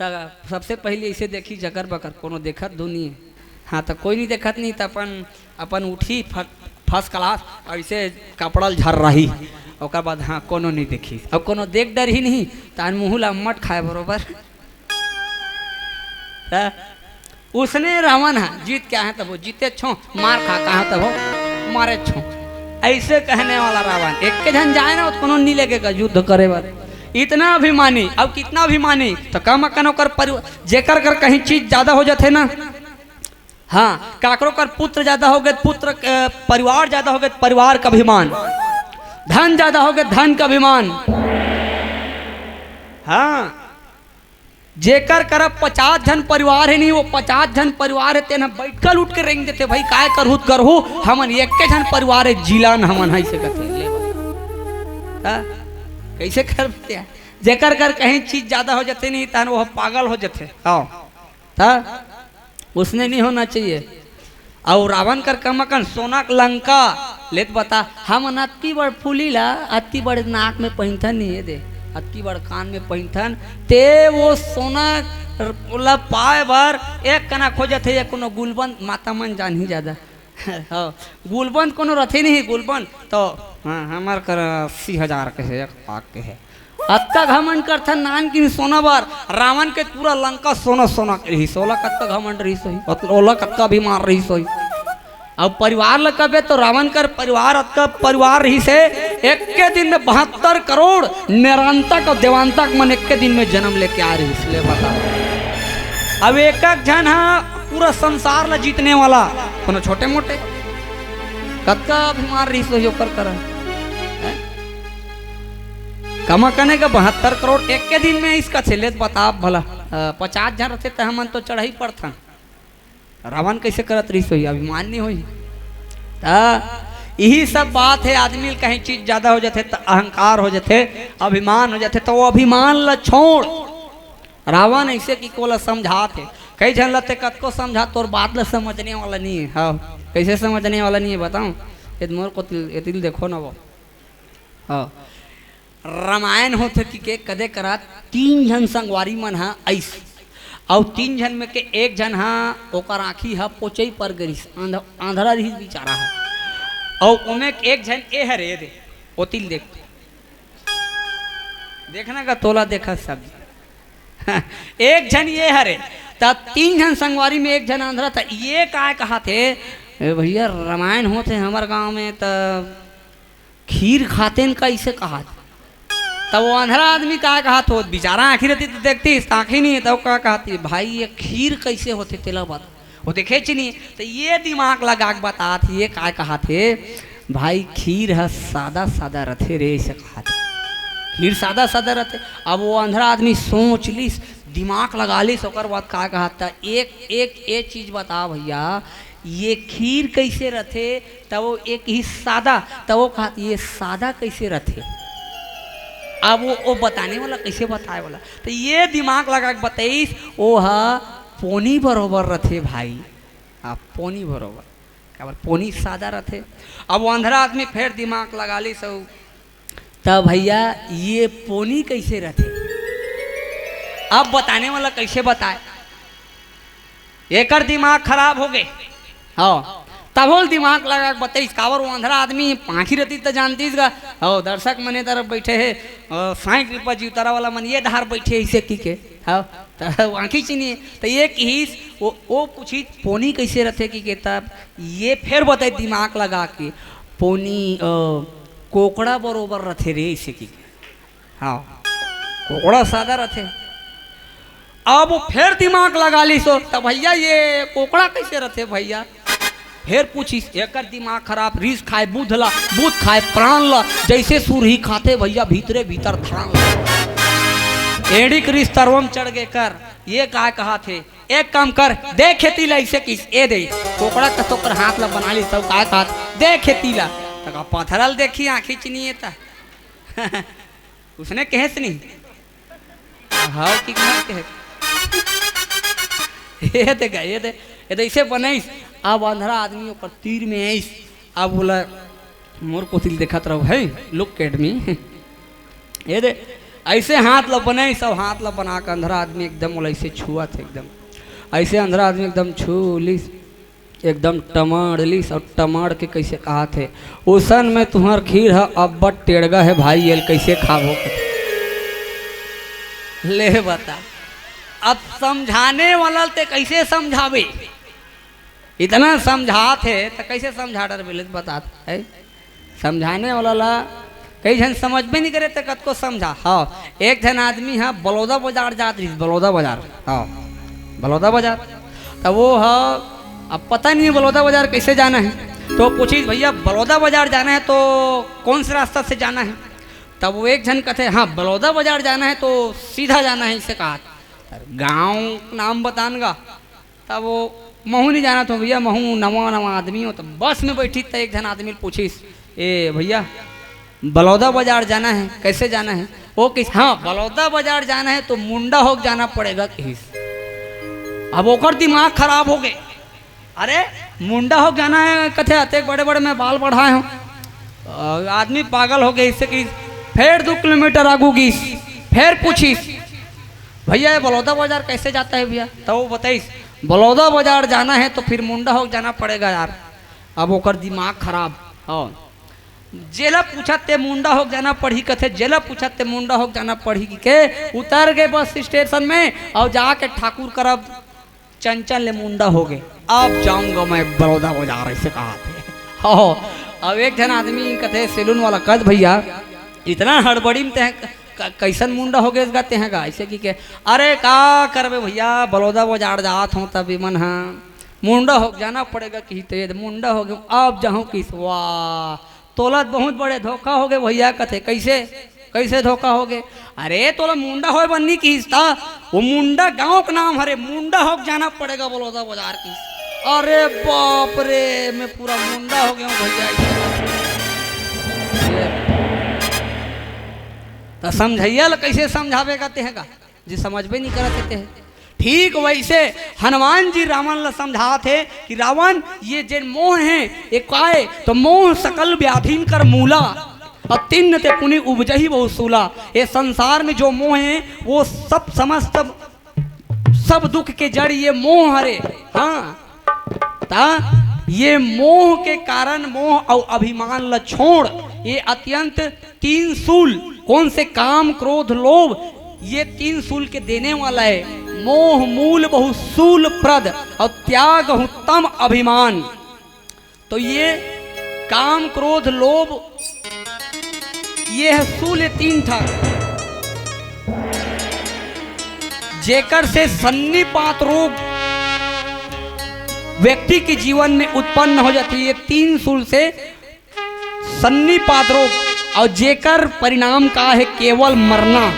त सबसे पहले इसे देखी जकर बकर, कोनो देखत धुन नहीं है। हाँ, त कोई नहीं देखत नहीं, त अपन, अपन उठी फट-, फर्स्ट क्लास, और इसे कपड़ा ल झर रही, ओकर बाद हाँ, कोनो नहीं देखी। अब कोनो देख डर ही नहीं, त मुँह ला मत खाए बरोबर। त उसने रावण ह जीत के आहे तभो जीते छो, मार खा कहा तभो मारे छो। ऐसे कहने वाला रावण एक के झन जाए ना, कोनो नी लेके का युद्ध करे बर। इतना अभिमानी, अब कितना अभिमानी, तो कम अकन ओकर परिव-, जेकर कर कहीं चीज ज्यादा हो जाथे ना, हाँ, काकरो कर पुत्र ज्यादा हो गए, पुत्र, अ, परिवार ज्यादा हो गए, परिवार का अभिमान, धन ज्यादा हो गए, धन का अभिमान। हाँ, जेकर करा पचास झन परिवार हे नहीं, वो पचास झन परिवार हे, तेन बैठकल उठ के रेंग देथे, "भाई, काय करहू त करहू, हमन एक के झन परिवार हे, जिला न हमन ह," ऐसे कथे। ले बता। हाँ? कैसे कर देथे? जेकर कर कहीं चीज ज्यादा हो जाथे नहीं, तहन वो पागल हो जाथे। हाँ। त उसने नहीं होना चाहिए। अउ रावण कर कम अकन सोना के लंका लेत बता, हमन अतकी बड़ फूली ला, अतकी बड़ नाक में पहिनथन नहीं, ये दे, अतकी बड़ कान में पहिनथन, ते वो सोना ला पाए बर एक कना खोजत हे, ये कोनो गुलबंद माता मन जानही ज्यादा। हाँ, गुलबंद कोनो रथे नहीं, गुलबंद तो, हाँ, हमर कर अस्सी हजार के हे, एक लाख के हे। अतका घमंड करथन नान किन सोना बर, रावण के पूरा लंका सोना सोना के रहिस, ओला कतका घमंड रहिस होही, ओत-, ओला कतका अभिमान रहिस होही। अब परिवार ल कबे तो रावण कर परिवार अतका परिवार रहिस हे, एक्के दिन में बहत्तर करोड़ निरंतक अउ देवांतक मन एक्के दिन में जन्म लेके आ रहिस, ले बता। अब एक एक झन हा पूरा संसार ल जीतने वाला, कोनो छोटे मोटे, कतका अभिमान रहिस होही ओकर करा, हैं? कमा कने का बहत्तर करोड़ एक के दिन में इसका छेले त बता भला, अ, पचास झन रहते त हमन तो चढ़ाई पड़थन। रावण कैसे करत रहिस होही, अभिमान नहीं होही। त यही सब बात है, आदमी ल कहीं चीज ज्यादा हो जाथे त अहंकार हो जाथे, अभिमान हो जाथे, त वो अभिमान ल छोड़। रावण ऐसे कि कोला समझात हे, कई झन ल ते कतको समझा, तोर बात ल समझने वाला नहीं है। हाँ, कैसे समझने वाला नहीं है बताऊं? ये मोर को तिल, ये तिल देखो ना वो। हाँ। रामायण होथे कि के कदे करा तीन झन संगवारी मन हा आइस, अउ तीन झन में के एक झन हा ओकर आँखी हा पोचई पर गिरिस, आंध-, आंधरा रहिस बेचारा हा, अउ ओमे के एक झन ए हरे दे, ओतिल देख, देखना का तोला देखा सब। एक झन ये हरे, त तीन झन संगवारी में एक झन आंधरा, त ये काय कहा थे, "ए भैया, रामायण होथे हमर गांव में, त खीर खातेन कइसे कहत?" त वो अंधरा आदमी का कहत हो, बेचारा आँखी रहती त देखतीस, त आँखी नहीं, त वो का कहती, "भाई, ये खीर कइसे होथे, तेला बता।" वो देखे च नहीं, त ये दिमाग लगा के बतात, ये का कहत हे, "भाई, खीर ह सादा सादा रथे रे," ऐसे कहत। खीर सादा सादा रथे। अब वो अंधरा आदमी सोच लिस, दिमाग लगा लिस, ओकर बाद का कहत, "त एक, एक, एक चीज बता भैया, ये खीर कइसे रथे?" त वो एक ही सादा, त वो कहत, "ये सादा कइसे रथे?" अब वो, वो बताने वाला कइसे बताए वाला? त ये दिमाग लगा के बताइस, "ओ ह पोनी बरोबर रथे भाई, आ पोनी बरोबर।" काबर पोनी सादा रथे। अब वो अंधरा आदमी फेर दिमाग लगा लिस, "त भैया, ये पोनी कइसे रथे?" अब बताने वाला कइसे बताए? एकर दिमाग खराब हो गए। हाँ, तभो ले दिमाग लगा के बताइस, काबर वो अंधरा आदमी पाँखी रहती त जानतीस गा। हाँ, दर्शक मने तरफ बैठे हे, अ, साईं कृपा जी उतारा वाला मन ये डहार बैठे हे, इसे की के। हाँ, त आँखी चिनिए, त ये किहिस, वो, वो पूछी, "पोनी कइसे रथे?" की के, तब ये फेर बताए दिमाग लगा के, "पोनी, अ, कोकड़ा बरोबर रथे रे," इसे की के। हाँ, कोकड़ा सादा रथे। अब वो फेर दिमाग लगा लिस, "त भैया, ये कोकड़ा कइसे रथे भैया?" फेर पूछिस, एकर दिमाग खराब, "रिस खाए बुध ला, बुध खाए प्राण ला, जइसे सुरही खाथे भैया, भीतरे भीतर धान ला।" एड़ी के रिस तरवम चढ़ गे कर, ये काय कहत हे, "एक काम कर, दे खेती ला," अइसे किहिस, ए दे, कोकड़ा कस ओकर हाथ ला बना लिस, तब काय कहत, "दे खेती ला।" त का पथरा ल देखी, आँखी चिनिए त। उसने कहे से नहीं। हाव, किक मार के हे। ये दे गा, ये दे, ये दे, इसे बनइस। अब अंधरा आदमी ओकर तीर में आइस। अब बोला, मोर कोती देखत रहो, है, look at me। ये दे, ऐसे हाथ ला बनाइस, सब हाथ ला बना के अंधरा आदमी एकदम बोला, ऐसे छुआ थे एकदम। ऐसे अंधरा आदमी एकदम छू लिस, एकदम टमाड़ लिस और टमाड़ के कैसे कहा थे, "उसन में तुहर खीर ह अब्बड़ टेड़गा है भाई, एल कैसे खाबो?" ले बता, अब समझाने वाला ते कैसे समझावे? इतना समझात हे, त कैसे समझा डर मिले, बतात हे? समझाने वाला ला कई झन समझबे नहीं करे, त कतको समझा। हाँ, एक झन आदमी ह बलौदा बाजार जात रहिस, बलौदा बाजार। हाँ, बलौदा बाजार। त वो ह, अब पता नहीं बलौदा बाजार कैसे जाना है, तो पूछिस, "भैया, बलौदा बाजार जाना है तो कौन से रास्ता से जाना है?" तब वो एक झन कथे, "हाँ, बलौदा बाजार जाना है तो सीधा जाना है," इसे कहा। गाँव नाम बतान गा। तब वो, "महूँ नहीं जानत हों भैया, महूँ नवा नवा आदमी हों।" तो बस में बैठी त एक झन आदमी पूछिस, "ए भैया, बलौदा बाजार जाना है, कैसे जाना है?" वो किस, "हाँ, बलौदा बाजार जाना है तो मुंडा होके जाना पड़ेगा," किस। अब ओकर दिमाग खराब हो गए। "अरे, मुंडा होके जाना है," कथे, "अतेक बड़े बड़े मैं बाल बढ़ाए हों।" अ, आदमी पागल हो गए इससे कि फेर दू किलोमीटर आगू गीस, फेर पूछिस, "भैया, ये बलौदा बाजार कैसे जाता है भैया?" तो वो बताइस, "बलौदा बाजार जाना है तो फिर मुंडा होके जाना पड़ेगा यार।" अब ओकर दिमाग खराब। हाँ, जेला पूछा ते मुंडा होके जाना पड़ही कथे, जेला पूछा ते मुंडा होके जाना पड़ही के उतर गए बस स्टेशन में और जाके ठाकुर करा चंचल ले मुंडा हो गए, "अब जाऊंगा मैं बलौदा बाजार," ऐसे कहा थे। हो, अब एक झन आदमी कथे, सैलून वाला, "कद भैया, इतना हड़बड़ी में तैं क-, क-, कैसन मुंडा हो गए गा तैं गा?" ऐसे कि के, "अरे का करबे भैया, बलौदा बाजार जात हों तब इमन ह मुंडा हो जाना पड़ेगा," किस, "ते मुंडा हो गए, अब जाहूँ," किस। "वाह, तोला बहुत बड़े धोखा हो गए भैया," कथे। "कैसे, कैसे धोखा हो गए?" "अरे, तोला मुंडा होए बर नहीं किस ता, वो मुंडा गांव का नाम हरे, मुंडा होके जाना पड़ेगा बलौदा बाजार," किस। "अरे बाप रे, मैं पूरा मुंडा हो गया हूँ भैया।" तो समझइया ला कैसे समझावे का तैं गा? जे समझबे नहीं करत हे ते हे। ठीक वैसे हनुमान जी रावण ला समझात हे कि रावण, ये जेन मोह हे, ये काय? तो मोह सकल व्याधिन कर मूला, अतिन्न ते पुनि उपजही बहु सूला। ये संसार में जो मोह हे, वो सब समस्त, सब दुख के जड़ ये मोह हरे। हाँ, ता ये मोह के कारण, मोह और अभिमान ला छोड़, ये अत्यंत तीन सूल, कौन से? काम, क्रोध, लोभ, ये तीन सूल के देने वाला है। मोह मूल बहु सूल प्रद और त्याग उत्तम अभिमान। तो ये काम, क्रोध, लोभ, ये है सूल, ये तीन ठा, जेकर से सन्निपात रोग व्यक्ति के जीवन में उत्पन्न हो जाती है। ये तीन सूल से सन्निपात रोग, और जेकर परिणाम का है? केवल मरना।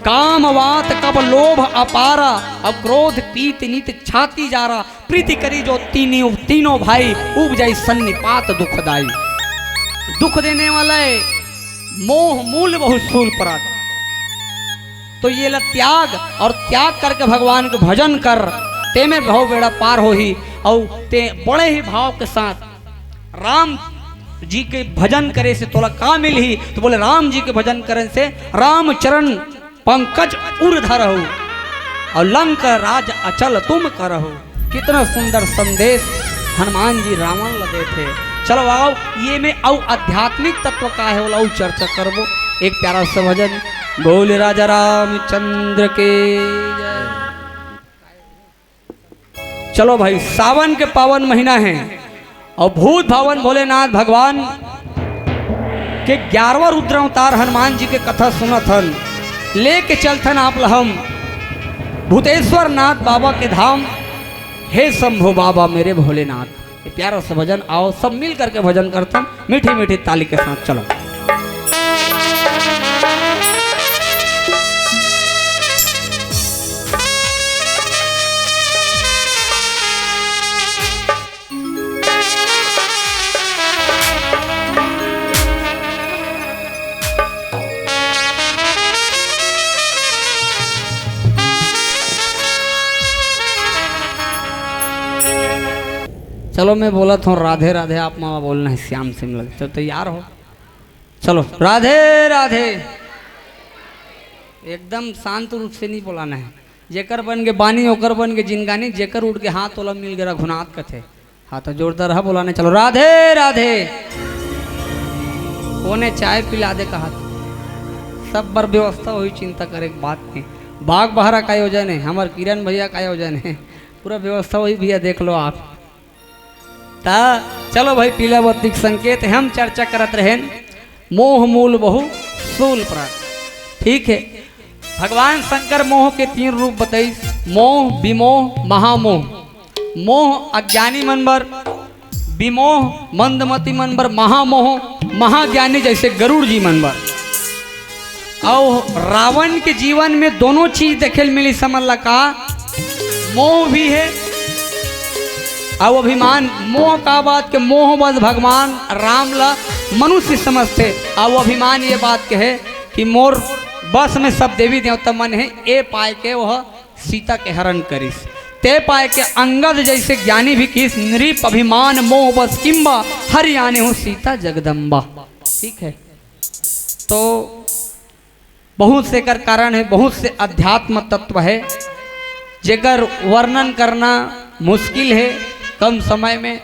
काम वात कब लोभ अपारा, और क्रोध पीत नित छाती जारा। प्रीति करी जो तीनों, तीनों भाई, उपजई सन्निपात दुखदाई। दुख देने वाला है मोह मूल बहु सूल प्रद। तो ये ला त्याग, और त्याग करके भगवान के भजन कर, तेमे भव बेड़ा पार होही। और ते बड़े ही भाव के साथ राम जी के भजन करे से तोला का मिलही? तो बोले, राम जी के भजन करे से राम चरण पंकज उर धरहु और लंक राज अचल तुम करहु। कितना सुंदर संदेश हनुमान जी रावण ला देथे। चलो आओ, ये में अउ आध्यात्मिक तत्व का है, ओला अउ चर्चा करबो। एक प्यारा सा भजन, बोल राजा रामचंद्र के जय। चलो भाई, सावन के पावन महीना है और भूत भावन भोलेनाथ भगवान के ग्यारहवाँ रुद्र अवतार हनुमान जी के कथा सुनत हन। लेके चलथन आप लहम भूतेश्वर नाथ बाबा के धाम। हे शंभो बाबा मेरे भोलेनाथ, ये प्यारा सा भजन, आओ सब मिल करके भजन करथन, मीठी मीठी ताली के साथ। चलो। चलो, मैं बोलत हूँ राधे राधे, आप मामा बोलना है श्याम सिंह लगे। चलो, तैयार हो? चलो, राधे राधे। एकदम शांत रूप से नहीं बोलाना है। जेकर बन के बानी, ओकर बन के जिनगानी, जेकर उठ के हाथ, ओला मिल गे रघुनाथ कथे। हाँ, तो जोरदार हा बोलाने। चलो, राधे राधे। कोने चाय पिला दे कहा, सब बर व्यवस्था होही, चिंता करे के बात नहीं। बाग बहरा का आयोजन है, हमर किरण भैया का आयोजन है, पूरा व्यवस्था होही भैया, देख लो आप। ता चलो भाई, पीला बत्ती के संकेत हम चर्चा करत रहेन, मोह मूल बहु सूल प्राण। ठीक है, भगवान शंकर मोह के तीन रूप बताइस, मोह, विमोह, महामोह। मोह अज्ञानी मन बर, विमोह मंदमती मन बर, महामोह महाज्ञानी जैसे गरुड़ जी मन बर। अउ रावण के जीवन में दोनों चीज देखे ल मिली, समझ ला का? मोह भी है अउ अभिमान। मोह का बात के मोह बस भगवान राम ला मनुष्य समझथे, अउ अभिमान ये बात के है कि मोर बस में सब देवी देवता मन है, ए पाए के वह सीता के हरण करिस। ते पाए के अंगद जैसे ज्ञानी भी किस, नृप अभिमान मोह बस किम्बा, हरि आने हो सीता जगदम्बा। ठीक है, तो बहुत से एकर कारण है, बहुत से अध्यात्म तत्व है, जेकर वर्णन करना मुश्किल है कम समय में।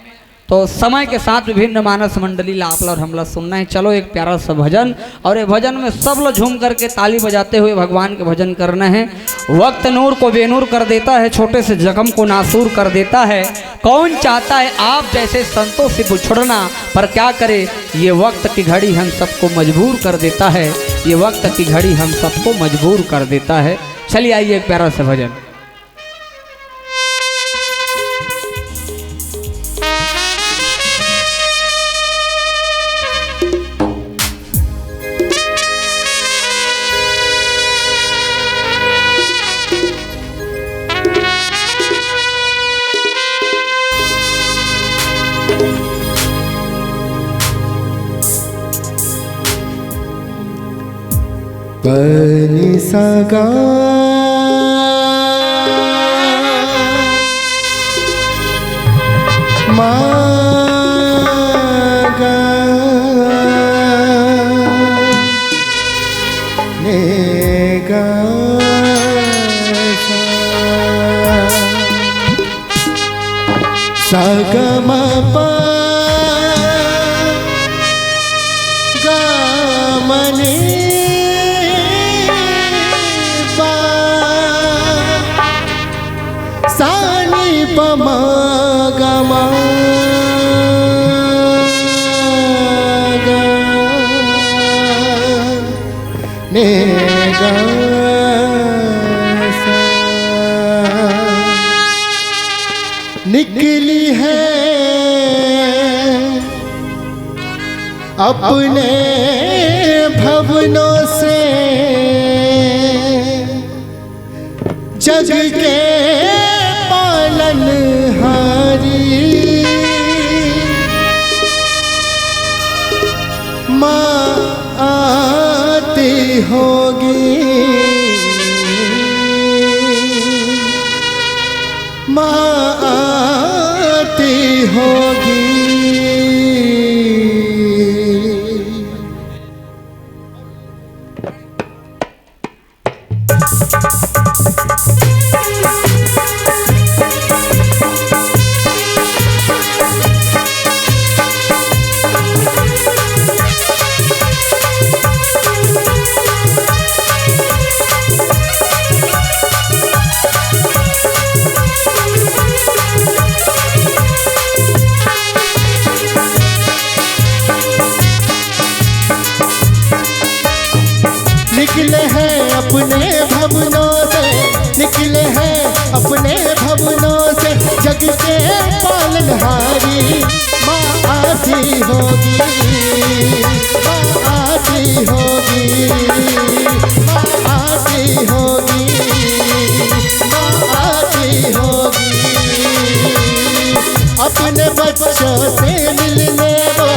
तो समय के साथ विभिन्न मानस मंडली ला आप ला और हमला सुनना है। चलो, एक प्यारा सा भजन, और ये भजन में सब लोग झूम करके ताली बजाते हुए भगवान के भजन करना है। वक्त नूर को बेनूर कर देता है, छोटे से जख्म को नासूर कर देता है। कौन चाहता है आप जैसे संतों से बिछुड़ना, पर क्या करे, ये वक्त की घड़ी हम सबको मजबूर कर देता है, ये वक्त की घड़ी हम सबको मजबूर कर देता है। चलिए, आइए, एक प्यारा सा भजन। पनी सा गा मा गा ने गा सा। सा ग म प ग म नि प सा नि प म ग म ग ने गा सा। निकली है अपने भवनों से जग के पालनहारी। माँ आती होगी, माँ आती होगी। निकले हैं अपने भवनों से, निकले हैं अपने भवनों से, जग के पालनहारी। माँ आती होगी, माँ आती होगी, माँ आती होगी, माँ आती होगी। अपने बच्चों से मिलने वो,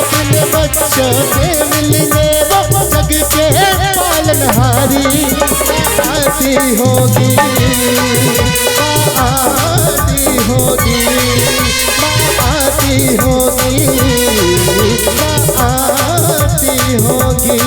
अपने बच्चों से मिलने वो जग के पालनहारी। आती होगी, आती होगी, होगी, माँ आती होगी।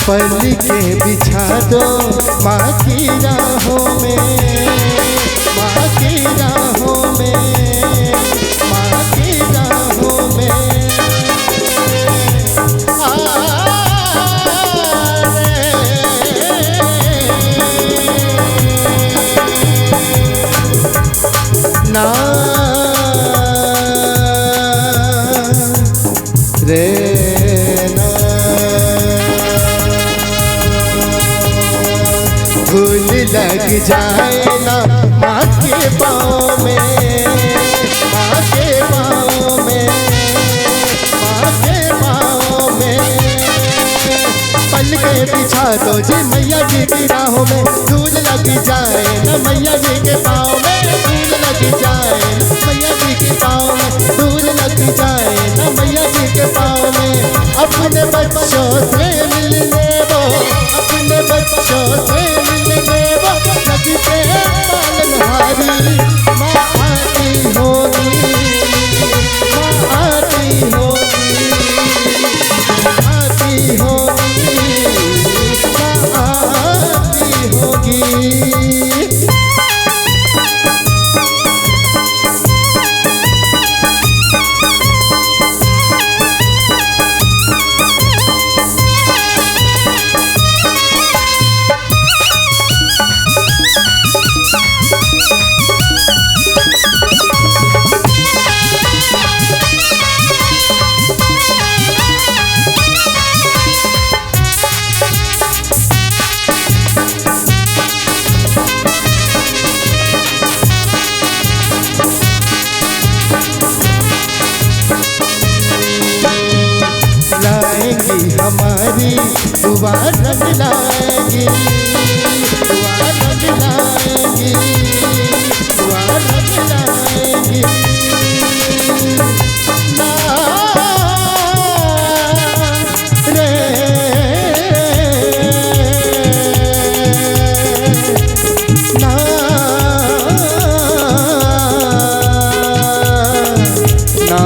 पल के बिछा दो माँ की राहों में, माँ की राहों में, माँ की राहों में। आ, रे, ना रे ना। धूल लग जाए ना माँ के पाँव में, माँ के पाँव में, माँ के पाँव में। पल के बिछा दो जी मैया जी की राहों में, धूल लग जाए ना मैया जी के पाँव में, धूल लग जाए ना मैया जी के पाँव में, धूल लग जाए ना मैया जी के पाँव में। अपने बच्चों से मिलने वो, अपने बच्चों से मिलने वो, जग के पालनहारी। माँ आती होगी, माँ आती होगी, आती होगी, माँ आती होगी। लाएंगी हमारी दुआ रंग लाएंगी, दुआ रंग लाएंगी, दुआ रंग लाएंगी। ना रे ना, ना।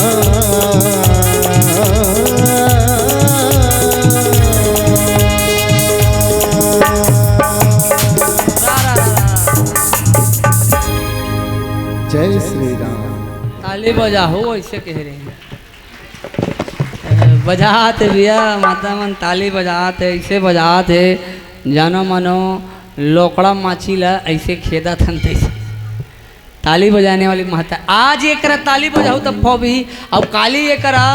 जय श्री राम। ताली बजाहो, ऐसे कह रहे हैं। बजात हे भैया, माता मन ताली बजात हे, ऐसे बजात हे, जानो मानो लोकड़ा माछी ला ऐसे खेदत हन तैसे। ताली बजाने वाली महत्ता। आज एकरा ताली बजाहू तब पाबही, अब काली एकरा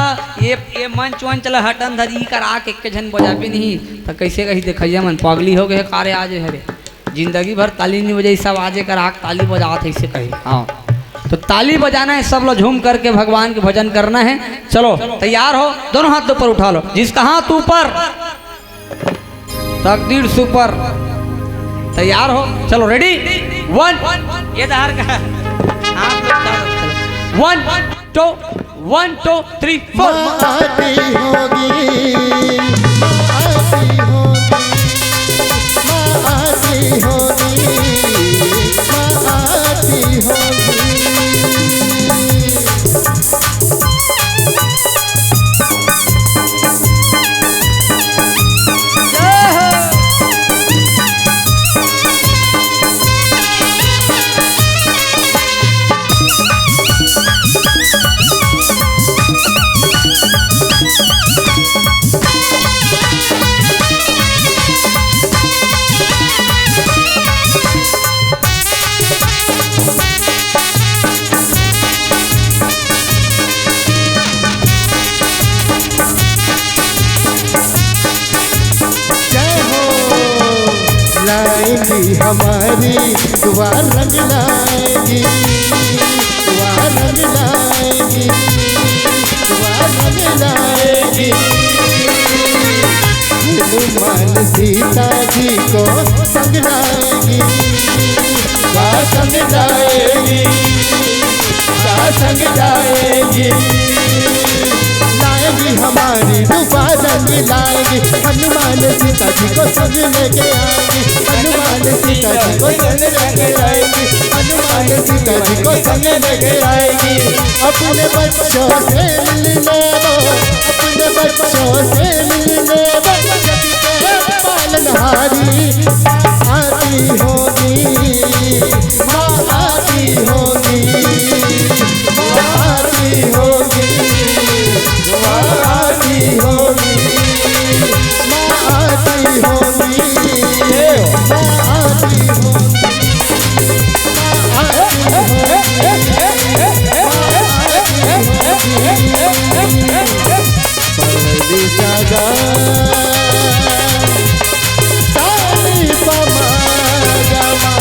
ये, ये मंच वंच ला हटन धर, ई करा के एक झन बजाबे नहीं, त कैसे कही देखइया मन पागली हो गए, कारे आज हरे। जिंदगी भर ताली नहीं बजाई, सब आज एकर आँख ताली बजात हे, इसे कही। हाँ, तो ताली बजाना है, सब लोग झूम करके भगवान के भजन करना है। चलो, तैयार हो, दोनों हाथ ऊपर उठा लो, जिसका हाथ ऊपर, तकदीर सुपर। तैयार हो, चलो, रेडी, वन, ये धार का, हाँ, वन, टू, वन, टू, थ्री, फोर। माँ आती होगी, माँ आती होगी, माँ आती होगी, माँ आती होगी। जय हो। जी, वह रंग लाएगी, वह रंग लाएगी, वह रंग लाएगी। हनुमान सीता जी को संग लाएगी, वह संग लाएगी, वह संग लाएगी। लाएगी हमारी रूपा रंग लाएगी, हनुमान सीता जी को संग लेके आएगी, हनुमान सीता जी को संग लेके आएगी, हनुमान सीता जी को संग लेके आएगी। अपने बच्चों से मिलने वो, अपने बच्चों से मिलने वो, जग के पालनहारी आती होगी, माँ आती होगी, माँ आती होगी, माँ आती होगी, माँ आती होगी, माँ आती होगी, माँ आती होगी। पहली सगा, साली पमा गमा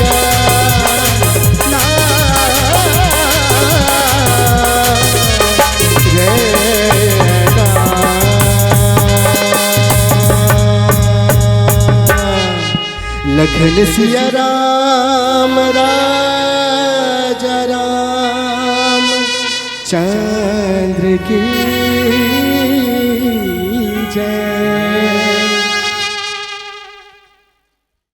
गा ना रे ना। लखन सिया राम राजा राम चंद्र की जय।